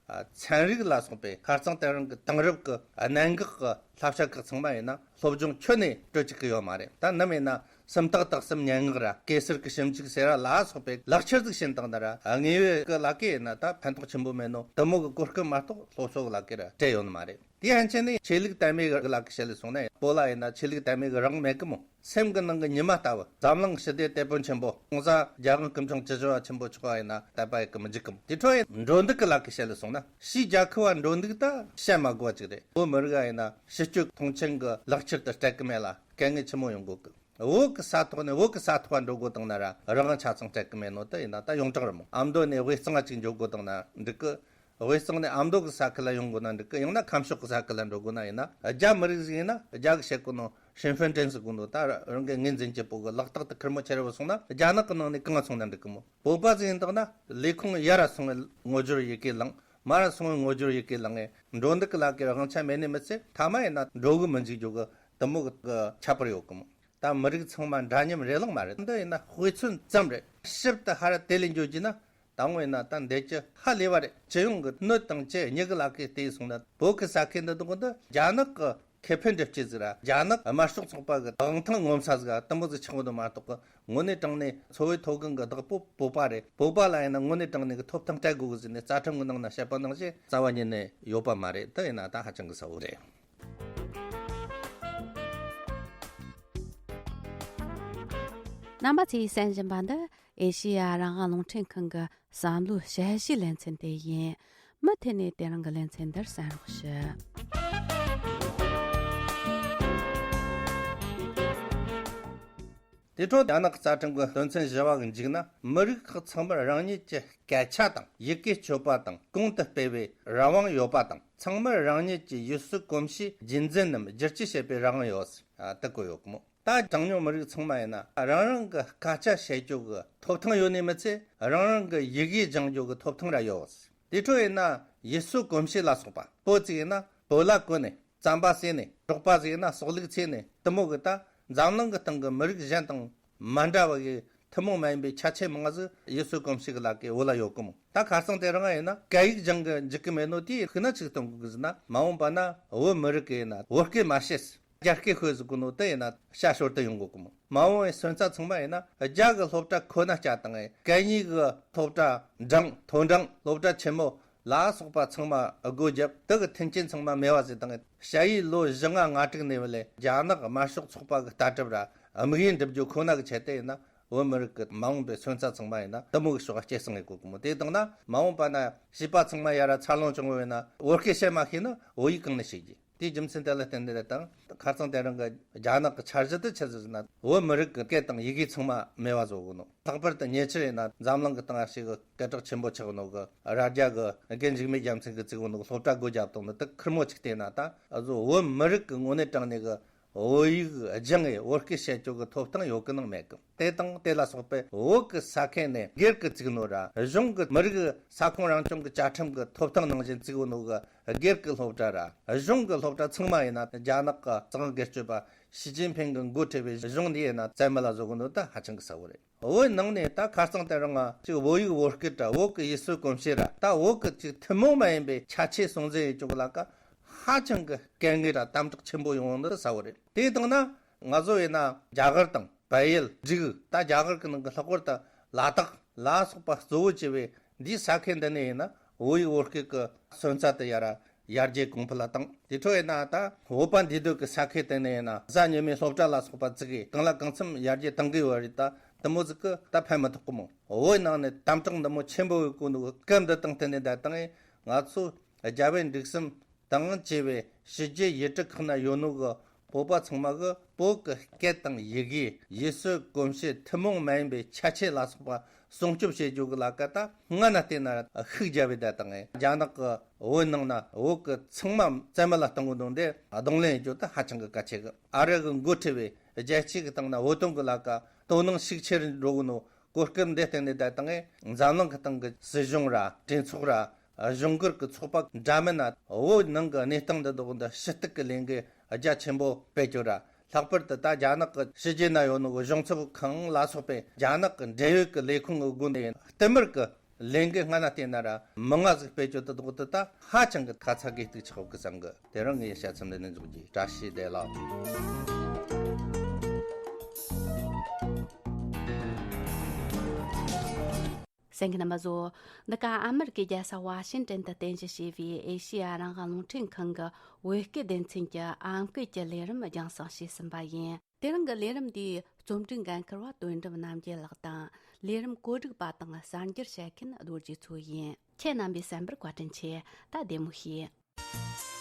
ཚན་རིག་ལ་སོགས་པའི་ཁ་རྩང་དེང་རིང་གི་དེང་རབས་ཀྱི་གནད་འགག་གི་བསླབ་བྱ་ཁག་ཚང་མ་ཡིན་ན་སློབ་སྦྱོང་ཁྱོན་ནས་སྤྲོད་བཅུག་གི་ཡོད་མ་རེད། ད་ནམ་ཡིན་ན་སུམ་རྟགས་དག་གསུམ་སྙན་ངག་ར་གེ་སར་གྱི་ཞིབ་འཇུག་ཟེར་ར་ལ་སོགས་པའི་ལག་ཁྱེར་ཟིག་བྱིན་བཏང་ན་ར་དངོས་ཡོད་ཀྱི་ལ་ཀའི་ཡིན་ན་ད་ཕན་ཐོགས་ཆེན་པོ་མེད་ནོ་དུ་མོ་གི་གོ་སྐབས་མ་གཏོགས་སློབ་གསོ་གི་ལ་ཀའི་ར་སྤྲད་ཡོད་ནི་མ་རེད། དེ་ཡན་ཆད་ནས་ཆོས་ལུགས་དད་མོས་གི་ལ་ཀའི་བཤད་ལས་སོང་ན་བོད་ལ་ཡིན་ན་ཆོས་ལུགས་དད་མོས་གི་རང་མེད་གི་མོ། སེམས་ཀྱི་ནང་གི་ཉི་མ་ལྟ་བུ། འཛམ་གླིང་ཞི་བདེ་དེད་དཔོན་ཆེན་པོ་༸གོང་ས་༸རྒྱལ་དབང་སྐུ་ཕྲེང་བཅུ་བཞི་པ་ཆེན་པོ་མཆོག་ཡིན་ན་དད་པ་ཡེད་གི་མི་འཇུག་གམ། དེ་འཕྲོ་ཡི་འགྲོ་འདུག་གི་ལ་ཀའི་བཤད་ལས་སོང་ན་ཕྱིའི་རྒྱལ་ཁབ་བ་འགྲོ་འདུག་ད་བཤད་མ་དགོས་པ་ཅིག་རེད། བོད་མི་རིགས་ཡིན་ན་ཕྱི་སྐྱོད་མཐོང་ཆེན་གི་ལག་ཁྱེར་དུ་སྤྲད་གི་མེད་ལ་དཀའ་ངལ་ཆེན་མོ་ཡོང་གོ་གི། བོད་གི་ས་ཐོག་ནས་བོད་གི་ས་ཐོག་བ་འགྲོ་དགོས་བཏང་ན་ར་རང་དབང་ཆ་ཚང་སྤྲད་གི་མེད་ནོ་དེ་ཡིན་ན་ད་ཡོངས་གྲགས་རེད་མོ། ཨ་མདོ་ནས་དབུས་གཙང་ང་ཅིག་འགྱོ་དགོས་བཏང་ན་འགྲིག་གི། དབུས་གཙང་ནས་ཨ་མདོ་གི་ས་ཁུལ་ལ་ཡོང་དགོས་ན་འགྲིག་གི། ཡང་ན་ཁམས་ཕྱོགས་གི་ས་ཁུལ་ལ་འགྲོ་དགོས་ན་ཡིན་ན་རྒྱ་མི་རིགས་ཟིག་ཡིན་ན་རྒྱ་གི་བཤད་གོ་ནོ་ཤིན་ཧྥན་ཀྲན་ཟེར་གོ་ནོ་ད་རང་གི་ངོས་འཛིན་གྱི་བོད་གི་ལག་རྟགས་དེ་ཁེར་མོ་ཁྱེར་བ་སོང་ན་རྒྱ་ནག་གི་ནང་ནས་གང་སོང་ན་འགྲིག་གི་མོ། བོད་པ་ཟིག་ཡིན་དང་ན་ལས་ཁུངས་ཡར་ར་སོང་བའི་ངོ་སྦྱོར་ཡི་གེ་བླངས། མར་ར་སོང་བའི་ངོ་སྦྱོར་ཡི་གེ་བླངས་ངས་འགྲོ་འདུག་གི་ལ་ཀའི་དབང་ཆ་མེད་ནི་མི་ཚད་མཐའ་མ་ཡིན་ན་འགྲོ་གི་མི་འཇུག་རྒྱུ་གི་དུ་མོ་གི་ཁྱད་པར་ཡོད་གི་མོ། ད་མི་རིགས་ཚང་མ་འདྲ་མཉམ་རེད་ལང་མ་རེད། འདི་ཡིན་ན་དཔེ་མཚོན་ཙམ་རེད། ཞིབ་ཏུ་ཧ་ར་དེད་ལས་འགྱོ་རྒྱུ་ན་དང་བོ་ཡིན་ན་ད་འདས་རྒྱུ་ཧ་ལས་པ་རེད། སྤྱི་ཡོངས་ཀྱི་སྣོད་དང་བཅས་གཉིས་ཀྱི་ལ་ཀའི་བལྟས་སོང་ན་བོད་ཀྱི་ས་ཁུལ་འདི་དག་འདི་རྒྱ་ནག་གི་ཁེ་ཕན་སྒྲུབ་བྱེད་ཟིག་ར་རྒྱ་ནག་དམར་ཤོག་ཚོགས་པ་གི་དབང་ཐང་ངོམ་ས་ཟིག་དུམ་བུ་ཟིག་ཆགས་འདུག་མ་གཏོགས་གི་དངོས་གནས་དྲང་གནས་འཚོ་བའི་མཐོ་སྒང་གི་བདག་པོ་བོད་པ་རེད། བོད་པ་ལ་ཡིན་ན་དངོས་གནས་དྲང་གནས་ཀྱི་ཐོབ་ཐང་སྤྲད་དགོས་གི་ཟེར་ནས་རྩ་ཁྲིམས་ཀྱི་ནང་ན་བཤད་པ་ནང་བཞིན་རྩ་བ་ཉིད་ནས་ཡོད་པ་མ་རེད། དེ་ཡིན་ན་ད་ཧ་ཅང་གི་གསལ་བོ་རེད། རྣམ་པ་ཚོས་གསན་བཞིན་པ་འདི་ ཨེ་ཤེ་ཡ་རང་དབང་རླུང་འཕྲིན་ཁང་གི་བསམ་བློའི་དཔྱད་གཞིའི་ལེ་ཚན་དེ་ཡིན། མུ་མཐུད་ནས་དེ་རིང་གི་ལེ་ཚན་འདིར་གསན་རོགས་ཞུ། དེ་འཕྲོ་རྒྱ་ནག་རྩ་ཁྲིམས་ཀྱི་དོན་ཚན་བཞི་བ་གི་མཇུག་ན། མི་རིགས་ཁག་ཚང་མར་རང་ཉིད་ཀྱི་སྐད་ཆ་དང་ཡི་གེ་སྤྱོད་པ་དང་གོང་དུ་སྤེལ་བའི་རང་དབང་ཡོད་པ་དང་། ཚང་མར་རང་ཉིད་ཀྱི་ཡུལ་སྲོལ་གོམས་གཤིས་རྒྱུན་འཛིན་ནམ་བསྒྱུར་བཅོས་བྱེད་པའི་རང་དབང་ཡོད། ཨ། དེ་བཀོད་ཡོད་གི་མོ། ད་གྲངས་ཉུང་མི་རིགས་ཚང་མ་ཡིན་ན་རང་རང་གི་སྐད་ཆ་བཤད་རྒྱུ་གི་ཐོབ་ཐང་ཡོད་ནི་མི་ཚད། རང་རང་གི་ཡི་གེ་སྦྱང་རྒྱུ་གི་ཐོབ་ཐང་ར་ཡོད། དེ་འཕྲོ་ཡིན་ན་ཡུལ་སྲོལ་གོམས་གཤིས་ལ་སོགས་པ། བོད་ཅིག་ཡིན་ན་བོད་ལྭ་གོན་ནས། རྩམ་པ་ཟོས་ནས། འབྲོག་པ་ཟིག་ཡིན་ན་སོག་ལུག་འཚོས་ནས། དེ་མོ་གི་ད་འཛམ་གླིང་གི་སྟེང་གི་མི་རིགས་གཞན་དང་མ་འདྲ་བ་གི་ཐུན་མོང་མ་ཡིན་པའི་ཁྱད་ཆོས་མང་ང་ཟིག་ཡུལ་སྲོལ་གོམས་གཤིས་གི་ལ་ཀའི་བོད་ལྭ་ཡོད་གི་མོ། ད་ཁ་སང་དེ་རིང་ཡིན་ན་སྐད་ཡིག་སྦྱང་གི་འཇུག་གི་མེད་ནོ་དེ་ཤུགས་ན་ཆིག་གཏོང་གི་ཟིན་ན། མ་འོངས་པ་ན་བོད་མི་རིགས་གི་ཡིན་ན་བོད་སྐད་མ་ཤེས། རྒྱ་སྐད་ཤོད་ཟིག་གོ་ནོ་དེ་ཡིན་ན་ཤ་ཤོར་དུ་ཡོང་གོ་གི་མོ། མ་འོངས་པའི་སོན་རྩ་ཚང་མ་ཡིན་ན་རྒྱ་གི་སློབ་གྲྭ་ཁོ་ན་བསྐྱལ་བཏང་ངས། སྐད་གཉིས་གི་སློབ་གྲྭ་འབྲིང་མཐོ་འབྲིང་སློབ་གྲྭ་ཆེན་མོ་ལ་སོགས་པ་ཚང་མ་སྒོ་བརྒྱབ། དེ་གི་མཐུན་རྐྱེན་ཚང་མ་མེད་པ་ཟིག་བཏང་ངས། ཞ་ཡིས་ལོ་བཞི་ལྔ་ལྔ་དྲུག་ནས་བ་ལས་རྒྱ་ནག་དམར་ཤོག་ཚོགས་པ་གི་ལྟ་གྲུབ་ར་དམིགས་ཡུལ་འགྲུབ་རྒྱུ་ཁོ་ན་གི་ཆེད་དུ་ཡིན་ན། བོད་མི་རིགས་ཀྱི་མ་འོངས་པའི་སོན་རྩ་ཚང་མ་ཡིན་ན་དེ་མོ་གི་ཕྱོགས་སྐྱེད་སྲིང་ཡེད་གོ་གི་མོ། དེ་བཏང་ན་མ་འོངས་པ་ན་བྱིས་པ་ཚང་མ་ཡར་ར་འཚར་ལོངས་བྱུང་བས་ན་བོད་སྐད་བཤད་མ་ཤེས་ན་བོད་ཡིག་གང་ནས་ཤེས་རྒྱུ། དེའི་རྒྱུ་མཚན་དེ་ལ་བརྟེན་ནས་དང་། ཁ་རྩང་དེ་རིང་གི་རྒྱ་ནག་གི་འཆར་གཞི་དེ་ཆི་ཟིག་ཟེར་ན། བོད་མི་རིགས་ཀྱི་སྐད་དང་ཡི་གེ་ཚང་མ་མེད་པ་བཟོ་གོ་ནོ། ལྷག་པར་དུ་ཉེ་ཆར་ཡིན་ན་འཛམ་གླིང་གི་སྟེང་ཞིག་གི་སྐད་གྲགས་ཆེན་པོ་ཆགས་ནོ་གི་རྭ་རྒྱ་གི་རྒན་འཇིགས་མེད་རྒྱལ་མཚན་གྱིས་བཙུགས་ནོ་གི་སློབ་གྲྭ་སྒོ་བརྒྱབ་བཏང་ནི་དེ་ཁེར་མོ་ཅིག་བལྟས་ན། ད་གཟོད་བོད་མི་རིགས་ཀྱི་ངོས་ནས་དྲངས་ནས་གི་བོད་ཡིག་སྦྱངས་ངས་བོད་སྐད་བཤད་རྒྱུ་གི་ཐོབ་ཐང་ཡོད་གི་ནང་མེད་གི། དེ་དང་དེ་ལ་སོགས་པའི་བོད་ཀྱི་ས་ཁུལ་ནས་སྒེར་གྱི་བཙུགས་ནོ་ར་གཞུང་གི་མི་རིགས་ས་ཁོངས་རང་སྐྱོང་གི་བཅའ་ཁྲིམས་ཀྱི་ཐོབ་ཐང་ནང་བཞིན་བཙུགས་ནོ་གི་སྒེར་གྱི་སློབ་གྲྭ་ར་གཞུང་གི་སློབ་གྲྭ་ཚང་མ་ཡིན་ན། རྒྱ་ནག་གི་གཙང་སྒེར་གཅོད་པ་ཞི་ཅིན་ཕིང་གི་འགོ་ཁྲིད་པའི་གཞུང་འདི་ཡིན་ན་བཙན་མ་ལ་བཟོ་གི་ནོ་ད་ཧ་ཅང་གི་གསལ་བོ་རེད། བོད་ནང་ནས་ད་ཁ་རྩང་དེ་རིང་ང་ཅིག་བོད་ཡིག་བོད་སྐད་ར་བོད་ཀྱི་ཡུལ་སྲོལ་གོམས་གཤིས་ར་ད་བོད་ཀྱི་ཅིག་ཐུན་མོང་མ་ཡིན་པའི་ཁྱད་ཆོས་སྲུང་འཛིན་ཡེད་རྒྱུ་གི་ལ་ཀ་ཧ་ཅང་གི་དཀའ་ངལ་ར་དམ་དྲག་ཆེན་པོ་ཡོང་ནི་གསལ་བོ་རེད། དེ་བཏང་ན་ང་ཚོ་ཡིན་ན་རྒྱ་གར་དང་བལ་ཡུལ་འབྲུག་ད་རྒྱ་གར་གྱི་ནང་གི་ལྷག་པར་དུ་ལ་དྭགས་ལ་སོགས་པ་གཙོ་བོ་བྱས་པའི་འདིའི་ས་ཁུལ་འདི་ནས་ཡིན་ན་བོད་ཡིག་བོད་སྐད་ཀྱི་སོན་རྩ་དེ་ཡར་ཡར་རྒྱས་གོང་འཕེལ་ལ་བཏང་། དེ་འཕྲོ་ཡིན་ན་ད་བོད་པ་འདུས་སྡོད་ཀྱི་ས་ཁུལ་དེ་ནས་ཡིན་ན་གཟའ་ཉི་མའི་སློབ་གྲྭ་ལ་སོགས་པ་བཙུགས་གི་གང་ལ་གང་འཚམ་ཡར་རྒྱས་བཏང་གི་ཡོད་རེད། ད་དེ་མོ་ཟིག་གི་ད་ཕན་མི་ཐོགས་གི་མོ། བོད་ནང་ནས་དམ་དྲག་འདི་མོ་ཆེན་པོ་ཡོད་གོ་ནོ་སྐབས་འདི་དང་བསྟུན་ནས་ད་བཏང་ངས་ང་ཚོ་རྒྱལ་བའི་འབྲུག་གསུམ་དང་བཅས་པའི་ཕྱི་རྒྱལ་ཡུལ་གྲུ་ཁག་ན་ཡོད་ནོ་གི་བོད་པ་ཚང་མ་གི་བོད་ཀྱི་སྐད་དང་ཡི་གེ་ཡུལ་སྲོལ་གོམས་གཤིས་ཐུན་མོང་མ་ཡིན་པའི་ཁྱད་ཆོས་ལ་སོགས་པ་སྲུང་སྐྱོབ་བྱེད་རྒྱུ་གི་ལ་ཀ་ད་སྔ་ན་བལྟས་ན་ཤུགས་རྒྱབ་པའི་བསྡད་དང་། རྒྱ་ནག་གི་བོད་ནང་ན་བོད་ཀྱི་ཚང་མ་བཙན་མ་ལ་གཏོང་གི་འདུག་འདི་གདོང་ལེན་ཡེད་རྒྱུ་ད་ཧ་ཅང་གི་གལ་ཆེ་གི། ཨ་རི་གི་འགོ་ཁྲིད་པའི་རྒྱལ་སྤྱི་གི་སྟེང་ན་བོད་དོན་གི་ལ་ཀ་དོ་སྣང་ཤུགས་ཆེར་འགྲོ་གི་ནོ། གོ་སྐབས་འདི་བསྟུན་ནས་ད་དང་ངས་འཛམ་གླིང་གི་སྟེང་གི་སྲིད་གཞུང་ར་གྲོས་ཚོགས་ར་གཞུང་སྒེར་གྱི་ཚོགས་པ་འདྲ་མིན་ན་བོད་ནང་གི་གནས་སྟངས་འདི་དག་འདི་ཞུ་གཏུག་གི་ལས་འགུལ་རྒྱ་ཆེན་པོ་སྤེལ་རྒྱུ་ར། ལྷག་པར་དུ་ད་རྒྱ་ནག་གི་ཕྱི་རྒྱལ་ན་ཡོད་ནོ་གི་གཞུང་ཚབ་ཁང་ལ་སོགས་པའི་རྒྱ་ནག་གི་འབྲེལ་ཡོད་ཀྱི་ལས་ཁུངས་ཀྱི་སྒོ་ནས་བསྟུད་མར་གྱི་ལས་འགུལ་སྔ་ན་བལྟས་ན་ར་མང་ང་ཟིག་སྤེལ་རྒྱུ་དེ་དག་འདི་ད་ཧ་ཅང་གི་ཁ་ཚ་དགོས་གཏུགས་ཆགས་གི་བསམ་གི། དེ་རིང་ངའི་དཔྱད་རྩོམ་འདི་ནས་འཇོག་རྒྱུ། བཀྲ་ཤིས་བདེ་ལེགས། གསན་མཁན་རྣམ་པ་ཚོ། འདི་ག་ཨ་མེ་རི་ཀའི་རྒྱལ་ས་ཝ་ཤིང་ཏན་དུ་རྟེན་གཞི་བྱས་པའི་ཨེ་ཤེ་ཡ་རང་དབང་རླུང་འཕྲིན་ཁང་གི་བོད་སྐད་སྡེ་ཚན་གྱི་ཨམ་སྐད་ཀྱི་ལས་རིམ་རྒྱང་སྲིང་བྱས་ཟིན་པ་ཡིན། དེ་རིང་གི་ལས་རིམ་འདིའི་རྩོམ་སྒྲིག་འགན་འཁུར་བ་དོན་གྲུབ་རྣམ་རྒྱལ་ལགས་དང་། ལས་རིམ་བཀོད་སྒྲིག་པ་དང་གསར་འགྱུར་བཤད་མཁན་རྡོ་རྗེ་མཚོ་ཡིན། ཁྱེད་རྣམ་པས་གསན་པར་བཀའ་དྲིན་ཆེ། ད་བདེ་མོ་བྱོས།